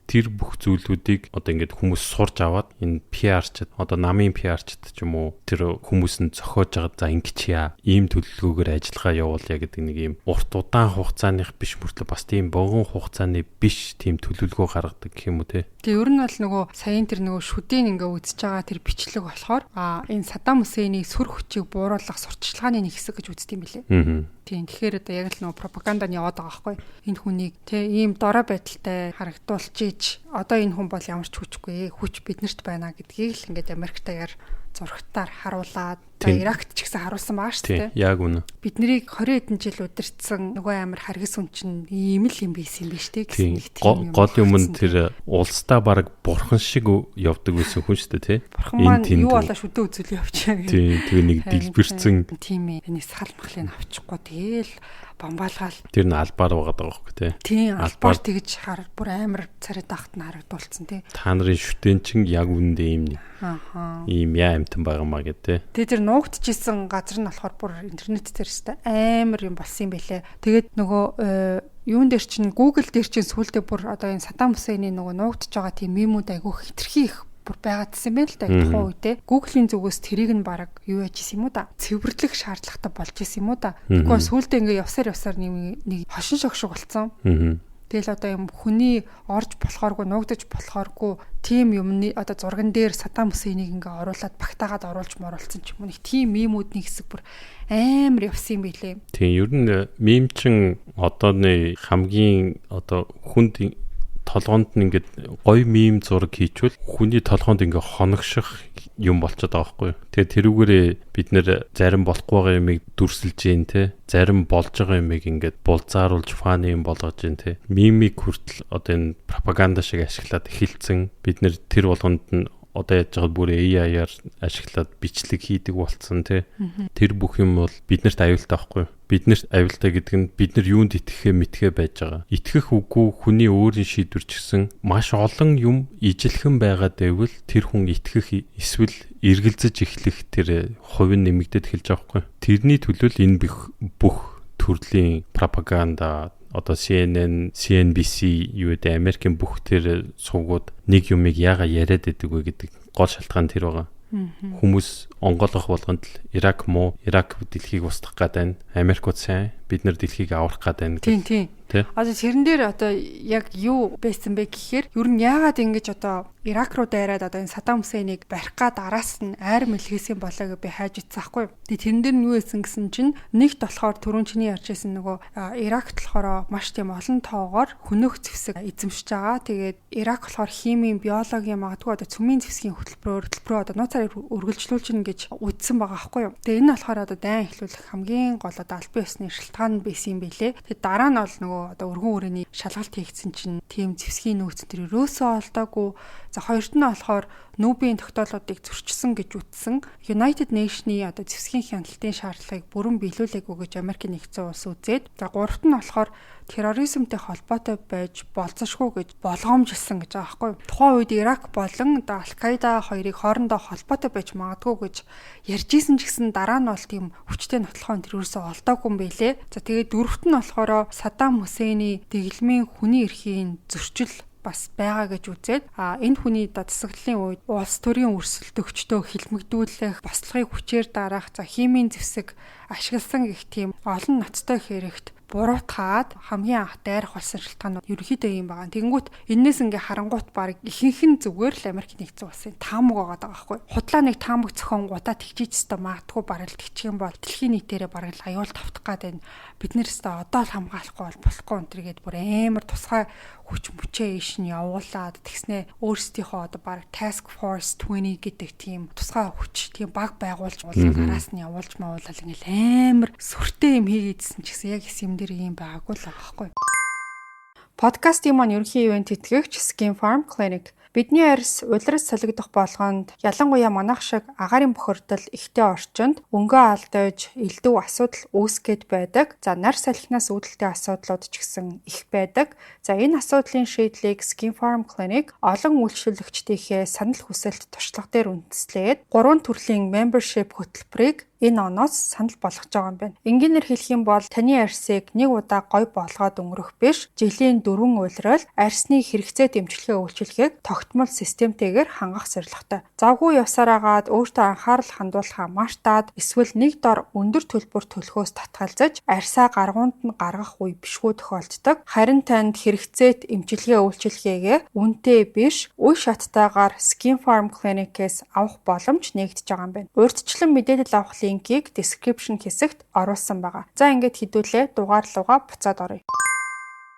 Тэр бүх зүйлүүдийг одоо ингээд хүмүүс сурж аваад энэ PR-чд одоо намын PR-чд ч юм уу тэр хүмүүс нь зохиож байгаа за ингэж яа ийм төлөвлөгөөгөөр ажиллагаа явуулъя гэдэг нэг ийм урт удаан хугацааных биш мөртлөө бас тийм богино хугацааны биш тийм төлөвлөгөө гаргадаг гэх юм уу те. Тэгээ ер нь бол нөгөө саяын тэр нөгөө шүдийн ингээ үзэж байгаа тэр бичлэг болохоор энэ Саддам Хусейний сүр хүчийг бууруулах сурталчилгааны нэг хэсэг гэж үздэг юм билээ. Тийм, тэгэхээр одоо яг л нөгөө пропаганданд яваад байгаа байхгүй. Энэ хүнийг тэ ийм дорой байдалтай харагдуулж ич одоо энэ хүн бол ямар ч хүчгүй, хүч биднэрт байна гэдгийг л ингээд Америктайгаар зурагтаар харуулад Иракт ч гэсэн харуулсан байгаа шүү дээ. Яг үнэ. Бид нарыг 20 хэдэн жил удирдсан нөгөө амар харгас хүн чинь ийм л юм байсан юм биш үү гэсэн нэг тийм. Гол юм нь тэр улсдаа баг бурхан шиг явдаг байсан хүн шүү дээ тий. Бурхан маань юу болоо шүдэ үзүүлээ явчихаа. Тийм, тэгээ нэг дэлбэрсэн. Тийм ээ. Энийг сал махлыг авчихгүй тэгээл бомбаалгаал. Тэр нь албаар байгаа даа байхгүй тий. Тийм, албаар тэгж хар бүр амар царай дахт нь харагдуулсан тий. Та нарын шүтэн чин яг үүндээ ийм нэг. Ааха. Ийм яа амтан байгаа маа гэдэг тий. Тэгээ тэр нуугдчихсэн газар нь болохоор бүр интернет дээр өстэй амар юм болсон юм байлээ. Тэгээд нөгөө юун дээр чинь Google дээр чинь сүүлдээ бүр одоо энэ Саддам Хусейний нөгөө нуугдж байгаа тийм мемүүд айгүйх хитрхи их бүр байгаадсан юм байна л да тухайн үедээ. Google-ийн зүгээс тэрийг нь баг юу яаж исэн юм уу да? Цэвэрлэх шаардлагатай болж исэн юм уу да? Тэгэхгүй сүүлдээ ингээ явсаар явсаар нэг хошин шог шиг болцсон. Тэгэл одоо юм хүний орж болохооргүй нуугдаж болохооргүй тийм юмны одоо зурган дээр Саддам Хусейнийг ингээ оруулаад багтаагаад оруулж моруулсан ч юм уу нэг тийм мемүүд нэг хэсэг бүр амар явсан юм билээ. Тийм, ер нь мем чин одооны хамгийн одоо хүнд толгоонд нь ингээд гоё мем зураг хийчвэл хүний толгоонд ингээ хоногших юм болчиход байгаа байхгүй юу. Тэгээд тэрүүгээрээ бид нэр зарим болохгүй байгаа юмыг дүрсэлж гин те, зарим болж байгаа юмыг ингээд булзааруулж фаны юм болгож гин те. Мемийг хүртэл одоо энэ пропаганда шиг ашиглаад эхэлсэн. Бид нэр тэр болгонд нь одоо яаж байгаа бүр AI-аар ашиглаад бичлэг хийдэг болцсон тий. Тэр бүх юм бол биднэрт аюултай байхгүй юу? Биднэрт аюултай гэдэг нь бид нар юунд итгэхээ мэдхээ байж байгаа. Итгэх үгүй хүний өөрийн шийдвэр ч гэсэн маш олон юм ижилхэн байгаад байвал тэр хүн итгэх эсвэл эргэлзэж эхлэх тэр хувь нь нэмэгдээд эхэлж байгаа байхгүй юу? Тэрний төлөө л энэ бүх төрлийн пропаганда одоо CNN, CNBC юу гэдэг Америкийн бүх тэр сувгууд нэг юмыг яага яриад байдаг вэ гэдэг гол шалтгаан тэр байгаа. Хүмүүс онгойлгох болгонд л Ирак муу, Ирак дэлхийг устгах гээд байна. Америкууд сайн, бид нар дэлхийг аврах гээд байна. Тийм, тийм. Одоо тэрэн дээр одоо яг юу байсан бэ гэхээр ер нь яагаад ингэж одоо Ирак руу дайраад одоо энэ Саддам Хусейнийг барих гад араас нь айр мэлгээсэн болоо гэж би хайж утсан хгүй. Тэгээ тэрэн дээр нь юу байсан гэсэн чинь нэгт болохоор түрүүн чиний ярьжсэн нөгөө Иракт болохоор маш тийм олон тоогоор хөнөөх зэвсэг эзэмшиж байгаа. Тэгээд Ирак болохоор химийн, биологийн магадгүй одоо цөмийн зэвсгийн хөтөлбөрөөр одоо нууцаар үргэлжлүүлж гин гэж үздсэн байгаа хгүй юу. Тэгээ энэ болохоор одоо дайн эхлүүлэх хамгийн гол одоо албан ёсны шалтгаан байсан юм билэ. Тэгээ дараа нь бол нөгөө одоо өргөн хүрээний шалгалт хийгдсэн чинь тийм зэвсгийн нөөц тэр өрөөсөө олдоогүй. За хоёрт нь болохоор нүүбийн тогтоолуудыг зөрчсөн гэж үтсэн. United Nation-ы одоо зэвсгийн хяналтын шаардлагыг бүрэн биелүүлээгүй гэж Америкийн нэгдсэн улс үзээд. За гуравт нь болохоор терроризмтэй холбоотой байж болзошгүй гэж болгоомжилсан гэж байгаа байхгүй. Тухайн үед Ирак болон одоо Аль-Каида хоёрыг хоорондоо холбоотой байж магадгүй гэж ярьж исэн ч гэсэн дараа нь бол тийм хүчтэй нотлохоо тэр ерөөсөө олдоогүй юм байлээ. За тэгээд дөрөвт нь болохоор Саддам Хусейний дэглэмийн хүний эрхийн зөрчил бас байгаа гэж үзээд энэ хүний одоо засаглалын үед улс төрийн өрсөлдөгчдөө хилмигдүүлэх, бослогыг хүчээр дарах, за химийн зэвсэг ашигласан гэх тийм олон ноцтой хэрэгт буруутгаад хамгийн анх дайрах болсон шалтгаан нь ерөнхийдөө юм байгаа. Тэгэнгүүт энээс ингээ харангуут баг ихэнх нь зүгээр л Америк нэгдсэн улсын таамаг байгаа даа байхгүй. Худлаа нэг таамаг зохионгуудаа тэгжиж өстө магадгүй бараг л тэгчих юм бол дэлхийн нийтээрээ бараг л аюул тавтах гад байна. Бид нэр өстө одоо л хамгаалахгүй бол болохгүй энэ төргээд бүр амар тусгай хүч мөчөө ийш нь явуулаад тэгснээ өөрсдийнхөө одоо бараг Task Force 20 гэдэг тийм тусгай хүч тийм баг байгуулж уулаад араас нь явуулж мауулал ингээл амар сүртэй юм хийгээдсэн ч гэсэн яг юм дээр юм байгаагүй л байгаа байхгүй. Подкастын маань ерөнхий ивент тэтгэгч Skin Farm Clinic. Бидний арьс улирал солигдох болгонд ялангуяа манайх шиг агаарын бохирдол ихтэй орчинд өнгөө алдаж элдв асуудал үүсгээд байдаг. За нар салхинаас үүдэлтэй асуудлууд ч гэсэн их байдаг. За энэ асуудлын шийдлийг Skin Farm Clinic олон үйлчлүүлэгчдийнхээ санал хүсэлт туршлага дээр үндэслээд 3 төрлийн membership хөтөлбөрийг энэ оноос санал болгож байгаа юм байна. Энгийнээр хэлэх юм бол таны арьсыг нэг удаа гой болгоод өнгөрөх биш, жилийн 4 улирал арьсны хэрэгцээ дэмжлэгээ үйлчилгээг тогтмол системтэйгээр хангах зорилготой. Завгүй явсаар агаад өөртөө анхаарал хандуулахаа мартаад эсвэл нэг дор өндөр төлбөр төлөхөөс татгалзаж арьсаа гаргуунд нь гаргах үе бишгүй тохиолддог. Харин танд хэрэгцээт эмчилгээ үйлчилгээгээ үнэтэй биш, үе шаттайгаар Skin Farm Clinic-ээс авах боломж нээгдэж байгаа юм байна. Урьдчилан мэдээлэл авах линкийг description хэсэгт оруулсан байгаа. За ингээд хэдүүлээ дугаар руугаа буцаад оръё.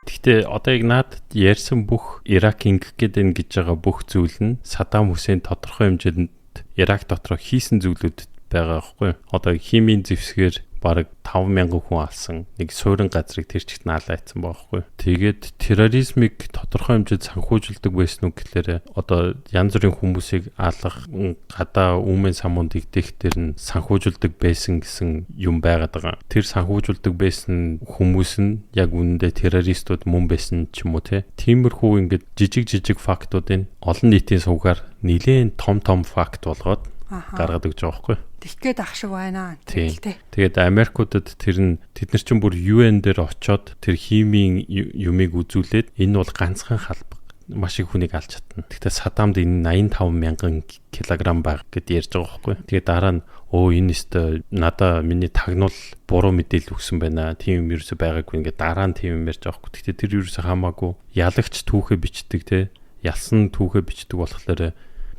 Гэхдээ одоо яг надад ярьсан бүх Ирак ингэх гээд байна гэж байгаа бүх зүйл нь Саддам Хусейн тодорхой хэмжээнд Ирак дотроо хийсэн зүйлүүд байгаа байхгүй юу? Одоо химийн зэвсгээр бараг 5000 хүн алсан нэг суурин газрыг тэр чигт наалаацсан байгаа байхгүй. Тэгээд терроризмыг тодорхой хэмжээнд санхүүжилдэг байсан уу гэхлээр одоо янз бүрийн хүмүүсийг алах гадаа үүмэн самунд игдэх тэр нь санхүүжүүлдэг байсан гэсэн юм байгаад байгаа. Тэр санхүүжүүлдэг байсан хүмүүс нь яг үнэндээ террористууд мөн байсан ч юм уу те. Тиймэрхүү ингээд жижиг жижиг фактуудыг олон нийтийн сувгаар нэлээд том том факт болгоод гаргаад өгч байгаа байхгүй. Тэгэх гээд ах шиг байна тэгэл те. Тэгээд Америкуудад тэр нь тэд нар чинь бүр UN дээр очоод тэр химийн юмыг үзүүлээд энэ бол ганцхан халбаг маш их хүнийг алж чадна. Гэхдээ Саддамд энэ 85 мянган килограмм баг гэд ярьж байгаа байхгүй. Тэгээд дараа нь өө энэ өстой надаа миний тагнуул буруу мэдээлэл өгсөн байна. Тийм юм ерөөсө байгаагүй ингээд дараа нь тийм юм ярьж байгаа байхгүй. Гэхдээ тэр ерөөсө хамаагүй ялагч түүхэ бичдэг те. Ялсан түүхэ бичдэг болохоор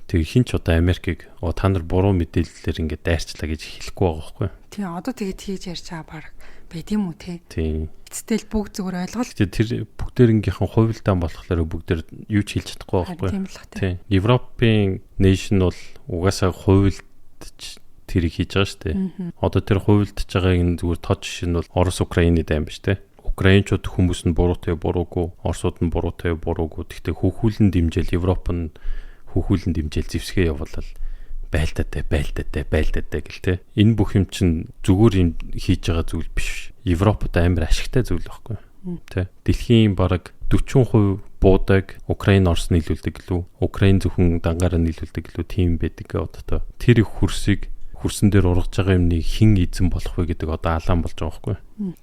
тэг хин ч одоо Америкийг та нар буруу мэдээллээр ингээд дайрчлаа гэж хэлэхгүй байгаа байхгүй. Тийм одоо тэгээд хийж ярьж байгаа баг байд юм уу те. Тийм. Эцэстэл бүгд зүгээр ойлголт. Тэгээд тэр бүгдээрнгийнхэн хувилдаан болохоор бүгдээр юу ч хэлж чадахгүй байгаа байхгүй. Тийм л бах тийм. Европын nation бол угаасаа хувилдж тэрийг хийж байгаа шүү дээ. Одоо тэр хувилдж байгааг нь зүгээр тод жишээ нь бол Орос Украины дайм биш те. Украинчууд хүмүүс нь буруутай буруугүй, Оросууд нь буруутай буруугүй. Гэхдээ хөхүүлэн дэмжээл Европ нь хөхүүлэн дэмжээл зэвсгээ явуулал байлтаатай байлтаатай байлтаатай гэл те. Энэ бүх юм чинь зүгээр юм хийж байгаа зүйл биш. Европод амар ашигтай зүйл байхгүй. Тэ. Дэлхийн бараг 40% буудаг Украин Орос нийлүүлдэг гэлүү. Украин зөвхөн дангаараа нийлүүлдэг гэлүү тийм байдаг одоо. Тэр их хөрсийг хөрсөн дээр ургаж байгаа юмны хэн эзэн болох вэ гэдэг одоо алаан болж байгаа байхгүй.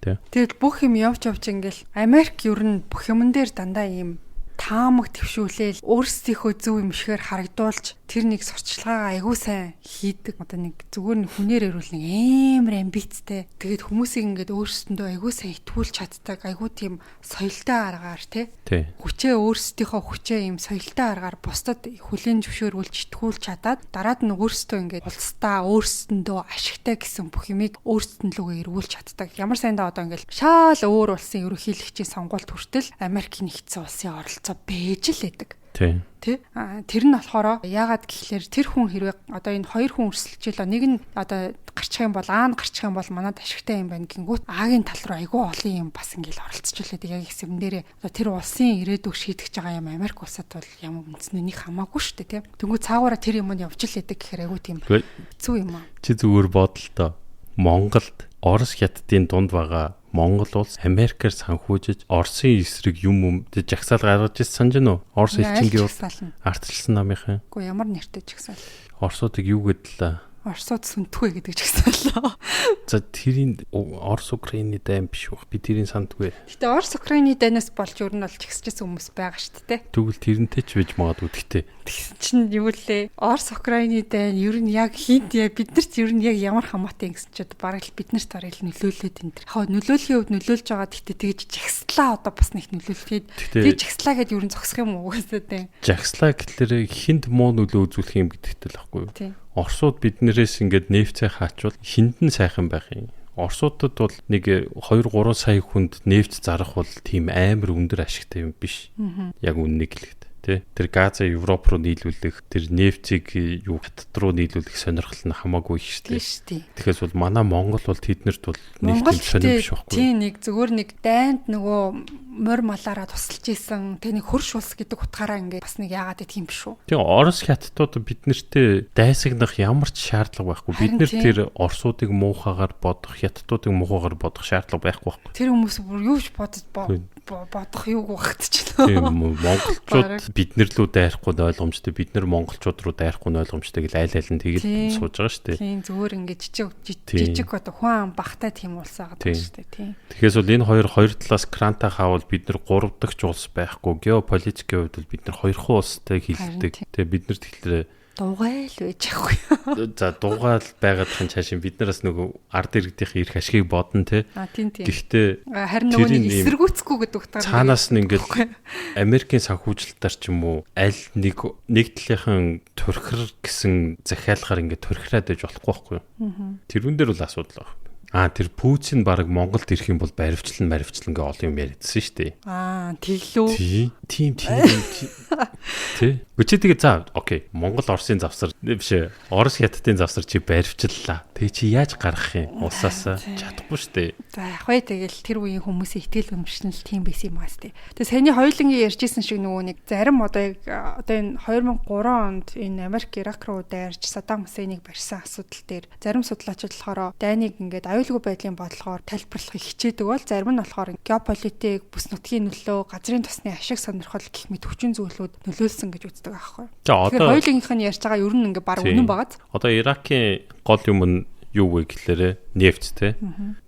Тэ. Тэгэл бүх юм явж явж ингээл Америк ер нь бүх юмн дээр дандаа ийм таамаг твшүүлээл өөрсдийнхөө зөв юм шигээр харагдуулж тэр нэг сурчлагаагаа айгуу сайн хийдэг. Одоо нэг зүгээр нь хүнээр ирүүл нэг амар амбицтай. Тэгээд хүмүүсийг ингээд өөрсдөндөө айгуу сайн итгүүлж чаддаг. Айгуу тийм соёлтой аргаар тий. Хүчээ өөрсдийнхөө хүчээ юм соёлтой аргаар бусдад хүлээн зөвшөөрүүлж итгүүлж чадаад дараад нь өөрсдөө ингээд улсдаа өөрсдөндөө ашигтай гэсэн бүх юмыг өөрсдөнд лүгээ эргүүлж чаддаг. Ямар сайндаа одоо ингээд шаал өөр улсын ерөнхийлөгчийн сонгуульд хүртэл Америкийн нэгдсэн улсын оролцоо бэж л байдаг. Тийм. Тэ? Тэр нь болохоор яагаад гэхлээр тэр хүн хэрвээ одоо энэ хоёр хүн өрсөлдөж л нэг нь одоо гарчих юм бол Аа нь гарчих юм бол манад ашигтай юм байна гингүүт А-гийн тал руу айгүй олон юм бас ингээл оролцож лээ. Яг хэсэм дээрээ одоо тэр улсын ирээдүйг шийдэж байгаа юм Америк улсад бол ямар үндснээ нэг хамаагүй шүү дээ, тийм. Тэнгүү цаагаараа тэр юм нь явж л байдаг гэхээр айгүй тийм хэцүү юм аа. Чи зүгээр бодолтой. Монголд Орос Хятадын дунд байгаа Монгол улс Америкаар санхүүжиж Оросын эсрэг юм жагсаал гаргаж ирсэн санаж гэнэ үү? Орос элчингийн ардчилсан намынхан. Үгүй ямар нэртэй жагсаал? Оросуудыг юу гэдэлээ? Оросууд сүнтгүй гэдэг ч гэсэн лөө. За тэрийн Орос Украины дайн биш үү? Би тэрийг сандгүй. Гэтэ Орос Украины дайнаас болж ер нь бол жагсажсэн хүмүүс байгаа шүү дээ. Тэгвэл тэрнтэй ч байж магадгүй гэтээ. Тэгсэн чинь юу лээ? Орос Украины дайн ер нь яг хинт яа биднэрт ер нь яг ямар хамаатай гэсэн чинь бараг л биднэрт бараг л нөлөөлөөд энэ төр. Яг нөлөөллийн хувьд нөлөөлж байгаа гэтээ тэгж жагслаа одоо бас нэг нөлөөлөхэд тэг жагслаа гэдээ ер нь зогсох юм уу угаасаа тийм. Жагслаа гэхлээр хинт муу нөлөө үзүүлэх юм гэдэгтэй л байхгүй юу? Оросууд биднэрээс ингээд нефтээ хаачвал хинд нь сайхан байх юм. Оросуудад бол нэг 2 3 сая хүнд нефт зарах бол тийм амар өндөр ашигтай юм биш. Яг үннийг хэлэхэд тий. Тэр Газа Европ руу нийлүүлэх, тэр нефтийг юу хятад руу нийлүүлэх сонирхол нь хамаагүй их шүү дээ. Тэгэхээр бол манай Монгол бол тэднэрт бол нэг тийм сонир биш байхгүй. Тийм нэг зүгээр нэг дайнд нөгөө морь малаараа тусалж исэн тэг нэг хөрш улс гэдэг утгаараа ингээд бас нэг яагаад гэх юм биш үү? Тийм Орос хятадууд бид нартэй дайсагнах ямар ч шаардлага байхгүй. Бид нар тэр Оросуудыг муухагаар бодох, хятадуудыг муухагаар бодох шаардлага байхгүй байхгүй. Тэр хүмүүс бүр юу ч бодож бодох юуг багт ч нөө. Тийм монголчууд бид нар лүү дайрахгүй ойлгомжтой, бид нар монголчууд руу дайрахгүй ойлгомжтой гэл айл айл нь тэгэл сууж байгаа шүү дээ. Тийм зүгээр ингээд жижиг жижиг одоо хүн ам багтай тийм улс байгаа шүү дээ. Тийм. Тэгэхээр бол энэ хоёр талаас кранта хаавал бид нар гурав дахь улс байхгүй. Геополитикийн хувьд бол бид нар хоёрхан улстай хилдэг. Тэгээ бид нар тэгэхээр дугайл байж байхгүй. За дугаал байгаадах нь цаашин бид нараас нөгөө ард иргэдийн эрх ашигыг бодно те. А тийм тийм. Гэхдээ харин нөгөө нэг эсэргүүцэхгүй гэдэг утгаар цаанаас нь ингээд Америкийн санхүүжилтээр ч юм уу аль нэг талынхан турхир гэсэн захиалгаар ингээд турхираад байж болохгүй байхгүй юу. Тэрүүн дээр бол асуудал байна. Аа тэр Путин баг Монголд ирэх юм бол баривчлан гээ олон юм яриадсэн шүү дээ. Аа тэглүү. Тийм. Тий. Гэвч тэгээ за окей. Монгол Оросын завсар биш ээ. Орос Хятадын завсар чи баривчлалаа. Тэгээ чи яаж гаргах юм? Улсаас чадахгүй шүү дээ. За яг вэ тэгэл тэр үеийн хүмүүсийн итгэл үнэмшил тийм байсан юм аа сте. Тэгээ саяны хоёулангийн ярьжсэн шиг нөгөө нэг зарим одоо яг одоо энэ 2003 онд энэ Америк Ирак руу дайрч Саддам Хусейнийг барьсан асуудал дээр зарим судлаачид болохоор дайныг ингээд аюулгүй байдлын бодлогоор тайлбарлахыг хичээдэг бол зарим нь болохоор геополитик, бүс нутгийн нөлөө, газрын тосны ашиг сонирхол гэх мэт хүчин зүйлүүд нөлөөлсөн гэж үздэг аахгүй. Тэгэхээр хоёулангийнх нь ярьж байгаа ер нь ингээ баг үнэн байгааз. Одоо Иракийн гол юм нь юу вэ гэхлээрэ нефт те.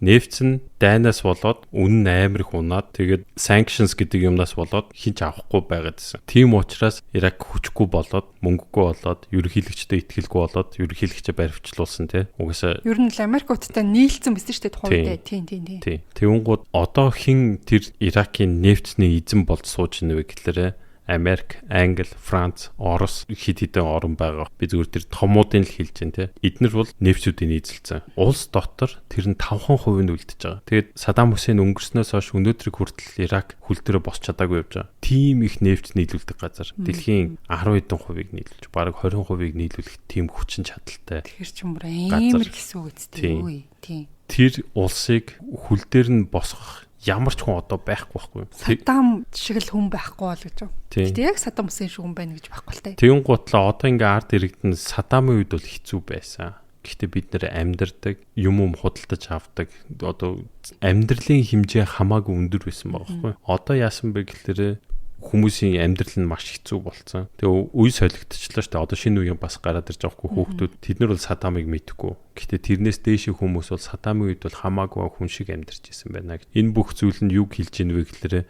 Нефт нь дайнаас болоод үнэн нь амар их унаад тэгээд sanctions гэдэг юмнаас болоод хинч авахгүй байгаад байсан. Тийм учраас Ирак хүчгүй болоод мөнгөгүй болоод ерөнхийлөгчдөд итгэлгүй болоод ерөнхийлөгчөө баривчлуулсан те. Угаасаа ер нь л Америкуудтай нийлцсэн байсан шүү дээ тухайн үедээ. Тийм тийм тийм. Тийм. Тэвэнгууд одоо хин тэр Иракийн нефтний эзэн болж сууж ийнэ вэ гэхлээрэ Америк, Англи, Франц, Орос хэд хэдэн орн байгаа. Би зүгээр тэр томуудын л хэлж байна те. Эднэр бол нефтүүдийг нийцэлцэн. Улс дотор тэр нь 5% нь үлдэж байгаа. Тэгээд Саддам Хусейн өнгөрснөөс хойш өнөөдрийг хүртэл Ирак хөл дээрээ босч чадаагүй явж байгаа. Тийм их нефт нийлүүлдэг газар. Дэлхийн 10 хэдэн хувийг нийлүүлж, бараг 20%-ийг нийлүүлэх тийм хүчин чадалтай. Тэгэхээр ч юм амар хэсүү үсттэй юу. Тийм. Тэр улсыг хөл дээр нь босгох ямар ч хүн одоо байхгүй байхгүй. Саддам шиг л хүн байхгүй бол гэж. Гэтэ яг Саддам Хусейн шиг хүн байна гэж байхгүй л те. Тэгэн гутлаа одоо ингээ ард иргэдэн Саддамын үед бол хэцүү байсан. Гэхдээ бид нэр амьдардаг, юм худалдаж авдаг. Одоо амьдралын хэмжээ хамаагүй өндөр байсан байгаа байхгүй. Одоо яасан бэ гэхлээрэ хүмүүсийн амьдрал нь маш хэцүү болцсон. Тэгээ үе солигдчихлоо шүү дээ. Одоо шинэ үеийн бас гараад ирж байгаа хгүй хүүхдүүд тэд нар бол Саддамыг мэдэхгүй. Гэхдээ тэрнээс дээшээ хүмүүс бол Саддамын үед бол хамаагүй хүн шиг амьдарч исэн байна. Энэ бүх зүйл нь юг хэлж ийн вэ гэхлээрэ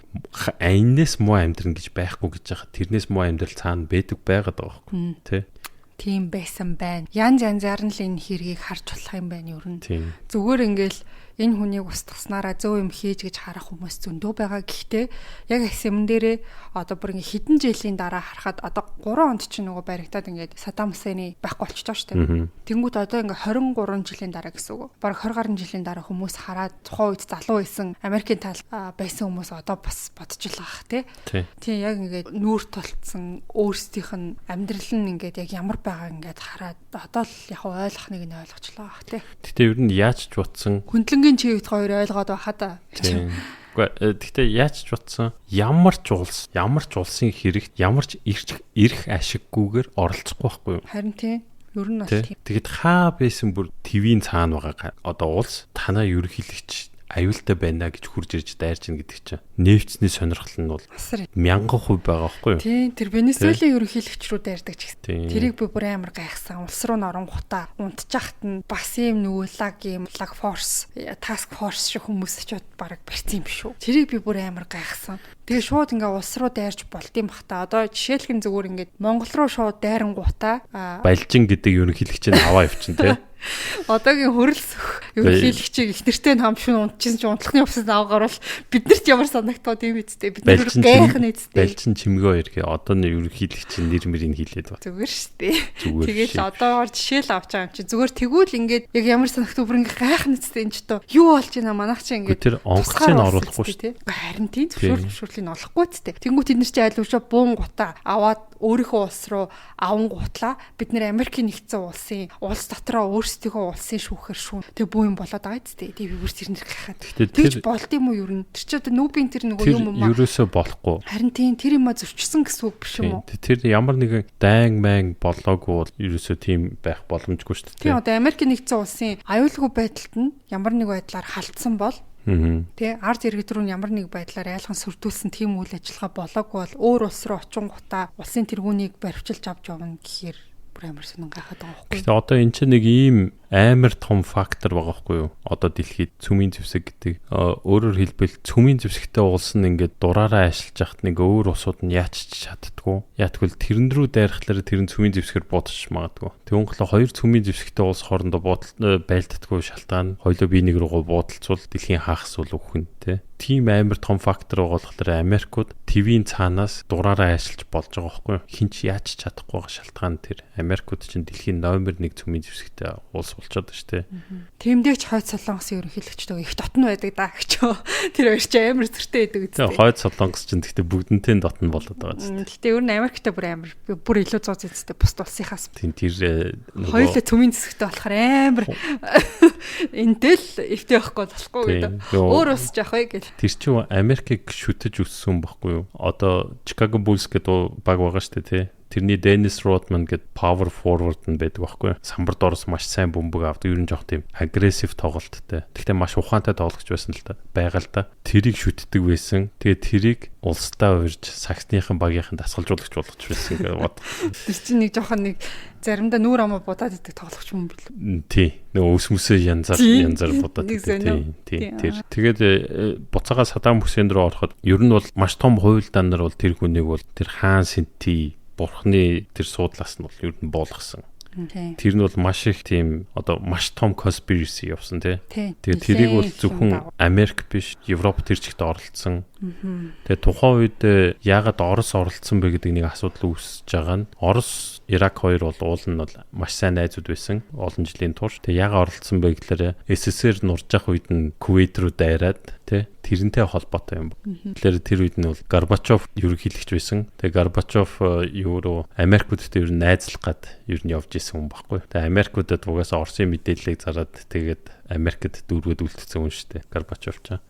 айнээс муу амьдрна гэж байхгүй гэж яхад тэрнээс муу амьдрал цаана байдаг байгаад байгаа байхгүй. Тэ? Тийм байсан байна. Янз янзаар нь л энэ хэргийг харж болох юм байна ер нь. Зүгээр ингээл энэ хүнийг устгаснараа зөв юм хийж гэж харах хүмүүс зөндөө байгаа. Гэхдээ яг юм дээрээ одоо бүр ингээ хэдэн жилийн дараа харахад одоо 3 онд чинь нөгөө баригдаад ингээд Саддам Хусейний байхгүй болчихж байгаа шүү дээ. Тэнгүүт одоо ингээ 23 жилийн дараа гэсэн үг. Бараг 20 гаруй жилийн дараа хүмүүс хараад тухайн үед залуу байсан Америкийн тал байсан хүмүүс одоо бас бодож л байгаа тий. Тийм яг ингээд нүүр тулцсан өөрсдийнх нь амьдрал нь ингээд яг ямар байгаа ингээд хараад одоо л яг ойлгох нэг нь ойлгочлоо бах тий. Гэтэ ер нь яаж ч утсан хүндлэнгийн чи үед хоёр ойлгоод байхаа та. Тийм. Гэхдээ яаж ч утсан ямар ч улс, ямар ч улсын хэрэгт, ямар ч эрх ашиггүйгээр оролцохгүй байхгүй юу? Харин тийм. Ер нь бол тийм. Тэгэхэд хаа байсан бүр твийн цаана байгаа одоо улс танаа ерөнхийлөгч аюултай байна гэж хурж ирж дайрч ин гэдэг чинь нефтний сонирхол нь бол 1000% байгаа байхгүй юу? Тийм, тэр Венесуэлийн ерөнхийлөгч рүү дайрдаг ч гэсэн. Тэрийг би бүр амар гайхсан. Улс руу норонгуудаа унтчихт нь бас юм нөгөө лаг юм лаг force, task force шиг хүмүүс очиод бараг барьсан юм шүү. Тэрийг би бүр амар гайхсан. Тэгээ шууд ингээ улс руу дайрч болд юм бах та. Одоо жишээлхэн зүгээр ингээд Монгол руу шууд дайрангуудаа Балжин гэдэг ерөнхийлөгч нь аваа явчин тий. Одоогийн хөрөлсөх ерөнхийлөгчийг их нэртэй нь хам шүн унтчихсан чи унтлахны увсаас аваа гарвал биднэрт ямар санагдах тийм үстэй. Бид нар гайхна үстэй. Балжин чимгөө хоёр гэ одоо нь ерөнхийлөгчийн нэр мөрийг хэлээд ба. Зүгээр штэ. Тэгэл одоогоор жишээл авч байгаа юм чи зүгээр тэгвэл ингээд яг ямар санагдах бүр ингээ гайхна үстэй энэ ч тоо юу болж байна манайх чи ингээд тэр онгоцыг нь оруулахгүй штэ. Харин тийм зөвшөөрлийг нь олохгүй үстэй. Тэнгүүт тэд нар чи аль үшээ буун гутаа аваад өөрийнхөө улс руу авангуутлаа бид нэр Америкийн нэгдсэн улсын улс дотроо өөрсдийнхөө улсын шүүхээр шүүн тэг бүү юм болоод байгаа зү. Тэг би бүр тэрнэр гайхаад. Тэгж болд юм уу ер нь? Тэр чи одоо нүүбийн тэр нөгөө юм уу? Ерөөсөө болохгүй. Харин тийм тэр юма зөрчсөн гэсэн үг биш юм уу? Тэр ямар нэгэн дайн майн болоогүй бол ерөөсөө тийм байх боломжгүй шүү дээ. Тийм одоо Америкийн нэгдсэн улсын аюулгүй байдалд нь ямар нэг байдлаар халтсан бол Тэ ард иргэд рүү ямар нэг байдлаар айлхан сүрдүүлсэн тийм үйл ажиллагаа болоогүй бол өөр улс руу очингуудаа улсын тэргүүнийг баривчилж авч явна гэхээр бүр амар сонин гайхаад байгаа байхгүй. Гэтэ одоо энэ чинь нэг ийм амар том фактор байгаа байхгүй юу? Одоо дэлхийд цөмийн зэвсэг гэдэг. Өөрөөр хэлбэл цөмийн зэвсэгтэй улс нь ингээд дураараа ашиглаж яхад нэг өөр улсууд нь яач ч чаддгүй. Яатгүйл тэрэн рүү дайрхлаар тэр нь цөмийн зэвсгэр буудчих магадгүй. Тэгүн голоо хоёр цөмийн зэвсэгтэй улс хоорондоо буудал байлддаггүй шалтгаан хоёлоо бие нэг рүүгээ буудалцвал дэлхийн хагас бол үхэн тэ. Тийм амар том фактор байгаа болохоор Америкууд ТV-ийн цаанаас дураараа ажиллаж болж байгаа байхгүй юу? Хин ч яаж ч чадахгүй байгаа шалтгаан тэр. Америкууд чинь дэлхийн номер 1 цөмийн зэвсэгтэй улс болчиход шүү дээ. Тэмдэгч хойд солонгосын ерөнхийлөгчтэй их дотн байдаг даа гэж. Тэр хоёр чи амар зөртэй байдаг үстэй. Хойд солонгос чинь гэхдээ бүгдэнтэй дотн болоод байгаа зү. Гэхдээ ер нь Америктэй бүр амар бүр илүү зууц эцтэй бусд улсынхаас. Тийм тэр нөгөө хоёулаа цөмийн зэвсэгтэй болохоор амар энтэл эвтэй байхгүй болохгүй гэдэг. Өөр улс жаах вэ гэл. Тэр чинь Америкийг шүтэж өссөн бохгүй юу? Одоо Chicago Bulls гэдэг баг байгаа шүү дээ тий. Тэрний Dennis Rodman гэдэг power forward нь байдаг байхгүй юу? Самбар доороос маш сайн бөмбөг авдаг. Ер нь жоох тийм агрессив тоглолттой. Гэхдээ маш ухаантай тоглогч байсан л та. Байгаа л да. Тэрийг шүтдэг байсан. Тэгээд тэрийг улсдаа урьж саксныхан багийнхан дасгалжуулагч болгож байсан гэж бод. Тэр чинь нэг жоохон нэг заримдаа нүүр амаа будаад идэх тоглогч юм бэл. Тий. Нөгөө өвс мөсөө янзаар янзаар будаад идэх. Тий. Тий. Тэр. Тэгээд буцаага Саддам Хүсейн рүү ороход ер нь бол маш том хуйлдаан нар бол тэр хүнийг бол тэр хаан сэнти бурхны тэр суудлаас нь бол ер нь буулгасан. Тэр нь бол маш их тийм одоо маш том conspiracy явсан тий. Тэгээд тэрийг бол зөвхөн Америк биш Европ тэр чигт оролцсон. Тэгээд тухайн үед яагаад Орос оролцсон бэ гэдэг нэг асуудал үүсэж байгаа нь Орос Ирак хоёр бол уул нь бол маш сайн найзууд байсан олон жилийн турш. Тэгээд яагаад оролцсон бэ гэхээр СССР нурж явах үед нь Кувейт рүү дайраад тий тэрнтэй холбоотой юм. Тэгэхээр тэр үед нь бол Горбачов ерөнхийлөгч байсан. Тэгээ Горбачов юу руу Америкуудтай ер нь найзлах гад ер нь явж исэн хүн баггүй. Тэгээ Америкуудад угаасаа Оросын мэдээллийг зараад тэгээд Америкт дүүргээд үлдсэн хүн шүү дээ. Горбачов ч.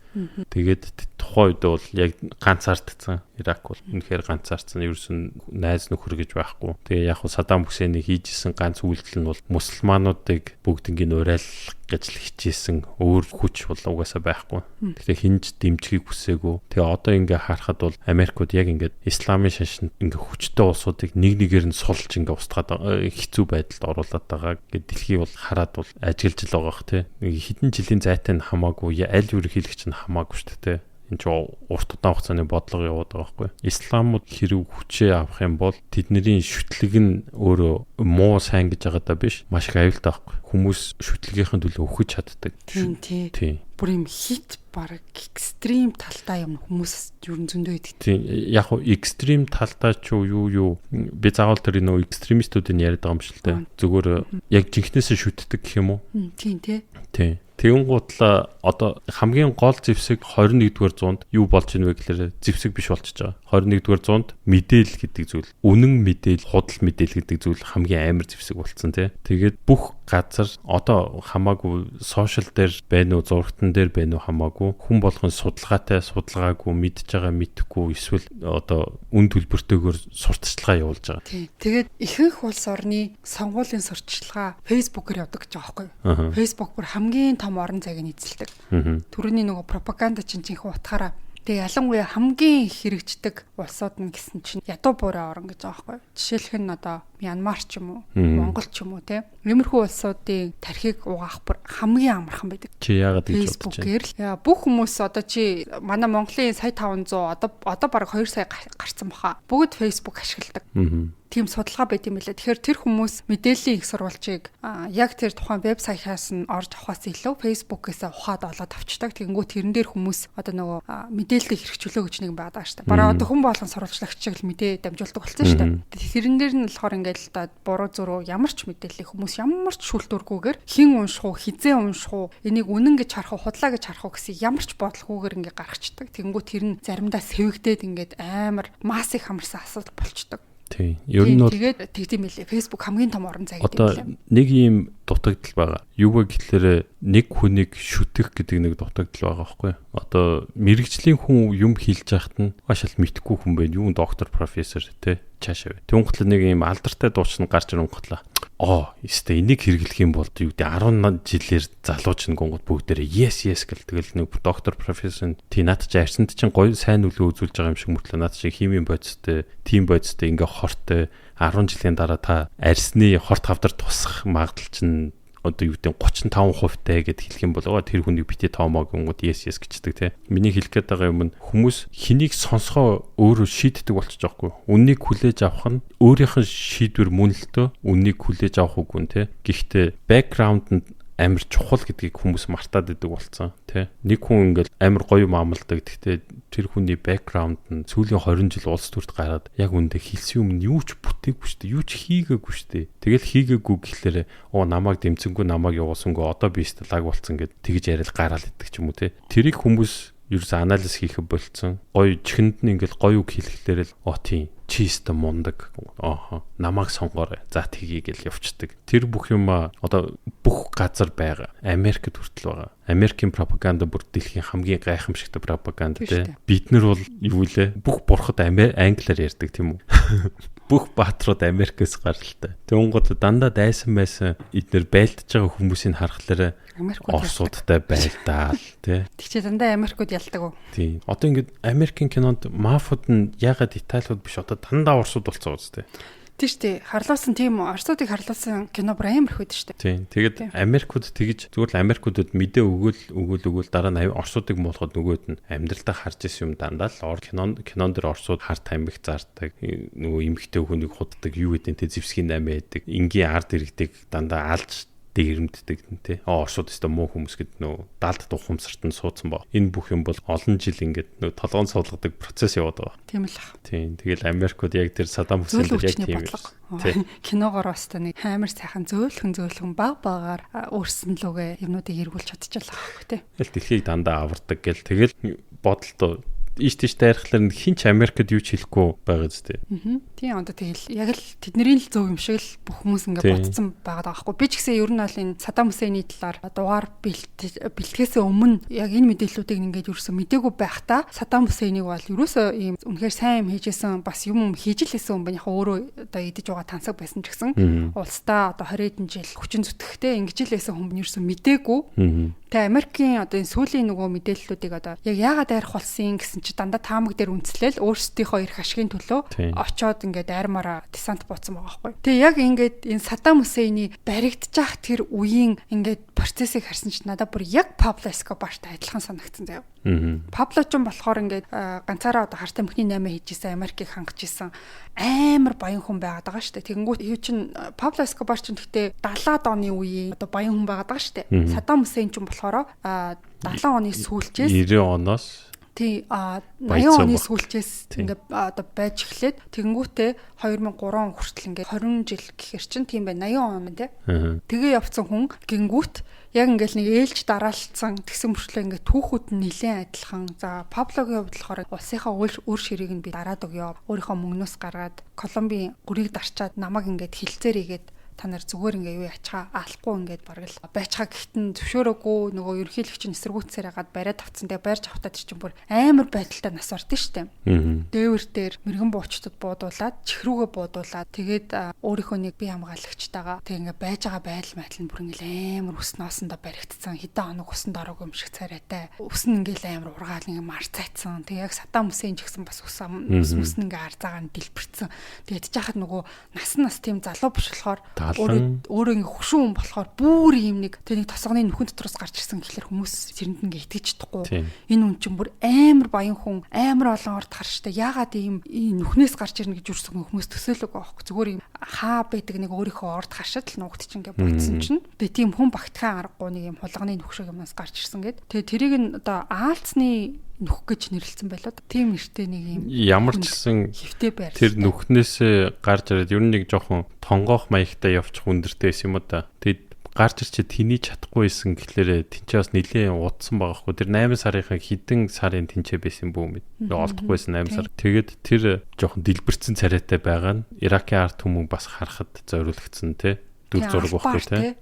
Тэгээд тухайн үед бол яг ганцаардсан. Ирак бол үнэхээр ганцаардсан. Ерөөсөн найз нөхөр гэж байхгүй. Тэгээ яг хуу Саддам Хүсейний хийж исэн ганц үйлдэл нь бол мусульмануудыг бүгднийг урайлах гэж л хичээсэн. Өөр хүч бол угаасаа байхгүй. Тэгэхээр хинж дэмжихийг хүсээгүй. Тэгээ одоо ингээ харахад бол Америкууд яг ингээд исламын шашинд ингээ хүчтэй улсуудыг нэг нэгээр нь сулж ингээ устгаад хэцүү байдалд оруулаад байгаа гэд дэлхий бол хараад бол ажиглаж л байгаа бох тий. Хэдэн жилийн зайтай нь хамаагүй аль ерөнхийлөгч нь хамаагүй шүү дээ. Энэ ч урт удаан хугацааны бодлого яваад байгаа байхгүй. Исламууд хэрэг хүчээ авах юм бол тэдний шүтлэг нь өөрөө муу сайн гэж байгаа даа биш. Маш их аюултай байхгүй. Хүмүүс шүтлгийнхэн төлөө өгөх чаддаг. Тийм тий. Бүр юм хит баг экстрим талтай юм хүмүүс ер нь зөндөө идэг. Тийм яг хуу экстрим талтай ч юу би заавал тэр нөө экстремистүүдийг яриад байгаа юм шиг л дээ. Зүгээр яг жинхнээсээ шүтдэг гэх юм уу? Тийм тий. Тийм. Тэгэнгүүтлээ одоо хамгийн гол зэвсэг 21-р зуунд юу болж ийн вэ гэхээр зэвсэг биш болчихж байгаа. 21-р зуунд мэдээлэл гэдэг зүйл, үнэн мэдээлэл, худал мэдээлэл гэдэг зүйл хамгийн амар зэвсэг болцсон тий. Тэгээд бүх газар одоо хамаагүй сошиал дээр байна уу, зурагтан дээр байна уу хамаагүй хүн болгон судалгаатай, судалгаагүй, мэдж байгаа, мэдэхгүй эсвэл одоо үн төлбөртэйгээр сурталчилгаа явуулж байгаа. Тийм. Тэгээд ихэнх улс орны сонгуулийн сурталчилгаа Facebook-оор явдаг гэж байгаа байхгүй юу? Facebook бүр хамгийн том орон зайг нь эзэлдэг. Төрөний нөгөө пропаганда чинь жинхэнэ утгаараа. Тэгээ ялангуяа хамгийн их хэрэгждэг улсууд нь гэсэн чинь ядуу буурай орн гэж байгаа байхгүй юу? Жишээлх нь одоо Мянмар ч юм уу, Монгол ч юм уу те. Иймэрхүү улсуудын тархийг угаах бүр хамгийн амархан байдаг. Чи яагаад гэж бодож байна? Facebook-ээр л бүх хүмүүс одоо чи манай Монголын сая 500 одоо бараг 2 сая гарцсан баха. Бүгд Facebook ашигладаг. Тийм судалгаа байт юм билээ. Тэгэхээр тэр хүмүүс мэдээллийн их сурвалжийг яг тэр тухайн вебсайтаас нь орж авахаас илүү Facebook-ээс ухаад олоод авчдаг. Тэгэнгүүт тэрэн дээр хүмүүс одоо нөгөө мэдээллийг хэрэгжүүлөө гэж нэг байдаг шүү дээ. Бараг одоо хүн болгон сурвалжлагч шиг л мэдээ дамжуулдаг болсон шүү дээ. Тэрэн дээр нь болохоор ингээд л да буруу зуруу ямар ч мэдээллийг хүмүүс ямар ч шүүлтүүргүйгээр хэн унших уу, хизээ унших уу, энийг үнэн гэж харах уу, худлаа гэж харах уу гэсэн ямар ч бодлогоогоор ингээд гаргацдаг. Тэгэнгүүт тэр нь заримдаа сэвэгдээд ингээд амар массыг хамарсан асуудал болчдөг. Тийм. Ер нь бол тэгээд тэгдэм билээ. Facebook хамгийн том орон зай гэдэг юм лээ. Одоо нэг ийм дутагдал байгаа. Юу вэ гэхлээр нэг хүнийг шүтэх гэдэг нэг дутагдал байгаа байхгүй юу? Одоо мэрэгжлийн хүн юм хэлж яхад нь маш л мэдхгүй хүн байна. Юу доктор, профессор те цаашаа. Тэнгутлаа нэг ийм алдартай дуучин гарч ирэнгутлаа. Оо, өстэй энийг хэрэглэх юм бол юу гэдэг 10 жилээр залууч нэгонгод бүгдээрээ yes yes гэл тэгэл нэг доктор профессор тий наад чи арьсанд чинь гоё сайн нөлөө үзүүлж байгаа юм шиг мөртлөө наад чи химийн бодистой, тим бодистой ингээ хортой 10 жилийн дараа та арьсны хорт хавдар тусах магадлал чинь одоо юу гэдэг 35% тай гэд хэлэх юм бол тэр хүнийг бити тоомоо гингууд yes yes гэждэг те. Миний хэлэх гээд байгаа юм нь хүмүүс хэнийг сонсгоо өөрөө шийддэг болчих жоохгүй. Үннийг хүлээж авах нь өөрийнх нь шийдвэр мөн л төө. Үннийг хүлээж авах үгүй нь те. Гэхдээ background нь амар чухал гэдгийг хүмүүс мартаад идэг болсон тий. Нэг хүн ингээл амар гоё юм амладаг. Гэхдээ тэр хүний background нь сүүлийн 20 жил улс төрд гараад яг үндэ хэлсэн юм нь юу ч бүтээгүй шүү дээ. Юу ч хийгээгүй шүү дээ. Тэгэл хийгээгүй гэхлээр оо намайг дэмцэнгүй, намайг явуулсангүй одоо би өстө лаг болцсон гэд тэгж яриад гараал идэг ч юм уу тий. Тэрийг хүмүүс ерөөсөө анализ хийх болцсон. Гоё чихэнд нь ингээл гоё үг хэлэхлээр л оо тийм чи өстө мундаг. Ааха намайг сонгоорой. За тгий гэл явцдаг. Тэр бүх юм одоо бүх газар байгаа. Америкт хүртэл байгаа. Америкийн пропаганда бүр дэлхийн хамгийн гайхамшигтай пропаганда тий. Бид нар бол юу лээ? Бүх бурхад англиар ярьдаг тийм үү? Бүх баатрууд Америкээс гаралтай. Тэнгууд дандаа дайсан байсан эднэр байлдаж байгаа хүмүүсийг харахлаарэ Оросуудтай байлдаал тий. Тэгчээ дандаа Америкууд ялдаг уу? Тий. Одоо ингээд Америкийн кинонд мафууд нь ягаад Италиуд биш одоо дандаа Оросууд болцоо үстэй. Тийм шүү дээ. Харлуулсан тийм Оросуудыг харлуулсан кино бүр амар их байдаг шүү дээ. Тийм. Тэгээд Америкууд тэгж зүгээр л Америкуудад мэдээ өгөөл дараа нь Оросуудыг муулахад нөгөөд нь амьдралдаа харж исэн юм дандаа л кинон дээр Оросууд хар тамхи зардаг, нөгөө эмхтэй хүнийг худдаг, юу гэдэг те зэвсгийн 8 байдаг, энгийн ард иргэдийг дандаа алж дээрэмддэг тий. Оросууд өстө муу хүмүүс гэд нөө даалд ухамсарт нь суудсан ба. Энэ бүх юм бол олон жил ингээд нөө толгоон суулгадаг процесс яваад байгаа. Тийм л ах. Тийм. Тэгэл Америкууд яг тэр Саддам Хусейн дээр яг тийм юм. Киногоор бас та нэг амар сайхан зөөлхөн баг багаар өөрсөн лүгэ юмнуудыг эргүүлж чадчихлаа байхгүй тий. Тэгэл дэлхийг дандаа авардаг гэл тэгэл бодолтой ийш тийш дайрхлаар хин ч Америкт юу ч хэлэхгүй байгаа зү. Тийм одоо тэгэл яг л тэдний л зөв юм шиг л бүх хүмүүс ингээ ботцсон байгаа даахгүй. Би ч гэсэн ер нь бол энэ Саддам Хусейний талаар дугаар бэлтгэхээс өмнө яг энэ мэдээллүүдийг ингээд ерөөсөө мдээгүй байхдаа Саддам Хусейнийг бол ерөөсөө ийм үнэхээр сайн юм хийжсэн бас юм хийж л байсан юм байна. Яг өөрөө одоо идэж байгаа тансаг байсан ч гэсэн улсдаа одоо 20 хэдэн жил хүчин зүтгэхтэй ингэж л байсан хүн ерөөсөө мдээгүй. Тэгээ Америкийн одоо энэ сүүлийн нөгөө мэдээллүүдийг одоо яг яагаад дайрах болсон гэсэн чи дандаа таамаг дээр үндэслэл өөрсдийнхөө эрх ашигын төлөө очоод ингээд айрмаараа десант бууцсан байгаа байхгүй. Тэгээ яг ингээд энэ Саддам Хусейний баригдчих тэр үеийн ингээд процессыг харсан чинь надад бүр яг Пабло Эскобартай адилхан санагдсан заяа. Пабло ч болохоор ингээд ганцаараа одоо хартай мөхний 8 хийжсэн Америкийг хангаж исэн амар баян хүн байгаад байгаа шүү дээ. Тэгэнгүүт юу чин Пабло Эскобар ч гэхдээ 70-аад оны үеийн одоо баян хүн байгаад байгаа шүү дээ. Саддам Хусейн ч болохоор 70 оны сүүлчээс 90 оноос тий 80 оны сүүлчээс ингээд одоо байж эхлээд тэгэнгүүтээ 2003 он хүртэл ингээд 20 жил гэхэр чин тийм байна 80 он тий. Тэгээ явцсан хүн гингүүт яг ингээл нэг ээлж дараалцсан тэгсэн мөрчлөө ингээд түүхүүд нь нэлээд адилхан. За Паблогийн хувьд болохоор улсынхаа үр ширийг нь би дараад өгөө. Өөрийнхөө мөнгнөөс гаргаад Колумбийн гүрийг дарчаад намайг ингээд хилцээр игээд Та нар зүгээр ингээ юу ячгаа алахгүй ингээд бараг л байчгаа гэхдээ зөвшөөрөөгүй нөгөө ерөнхийлөгч нь эсэргүүцсээр хагаад бариад авцсан. Тэгээ барьж авахтаа тэр чинь бүр амар байдалтай нас ордон штэ. Дээвэр дээр мэрэгэн буучтад буудуулаад чихрүүгээ буудуулаад тэгээд өөрийнхөө нэг бие хамгаалагчтайгаа тэг ингээ байж байгаа байдал майдал нь бүр ингээл амар ус ноосондоо баригдсан. Хэдэн хоног усанд ороогүй юм шиг царайтай. Ус нь ингээл амар ургаал ингээ марцаацсан. Тэг яг Саддам Хусейн ч гэсэн бас ус ус нь ингээ арзаагаа нь дэлбэрсэн. Тэгээд жахад нөгөө нас нас тийм залуу биш болохоор өөрөө ингээ хөшүүн хүн болохоор бүр юм нэг тэг нэг тосгоны нүхэн дотроос гарч ирсэн гэхлээр хүмүүс тэрэнд ингээ итгэж чадахгүй. Энэ хүн чинь бүр амар баян хүн, амар олон орд харштай. Яагаад ийм нүхнээс гарч ирнэ гэж юрсэн хүмүүс төсөөлөөгүй байхгүй. Зүгээр юм хаа байдаг нэг өөрийнхөө орд харшаад л нуугд чинь ингээ бодсон чинь. Тэгээ тийм хүн багтахын аргагүй нэг юм хулганы нүх шиг юмнаас гарч ирсэн гэд. Тэгээ тэрийг нь одоо аалцны нүх гэж нэрлэлсэн байлаа. Тийм нэртэй нэг юм ямар ч гэсэн хөвтэй байр. Тэр нүхнээсээ гарч ирээд ер нь нэг жоохон тонгоох маягтай явчих өндөртэй байсан юм уу та. Тэгээд гарч ирчээ тэний чадахгүй байсан гэхлээрэ тэнцээ бас нилээн удсан байгаа хгүй. Тэр 8 сарынхаа хэдэн сарын тэнцээ байсан бүү мэд. Олдохгүй байсан 8 сар. Тэгээд тэр жоохон дэлбэрсэн царайтай байгаа нь Иракийн ард түмэн бас харахад зориулагдсан те. Дүр зураг байхгүй тий.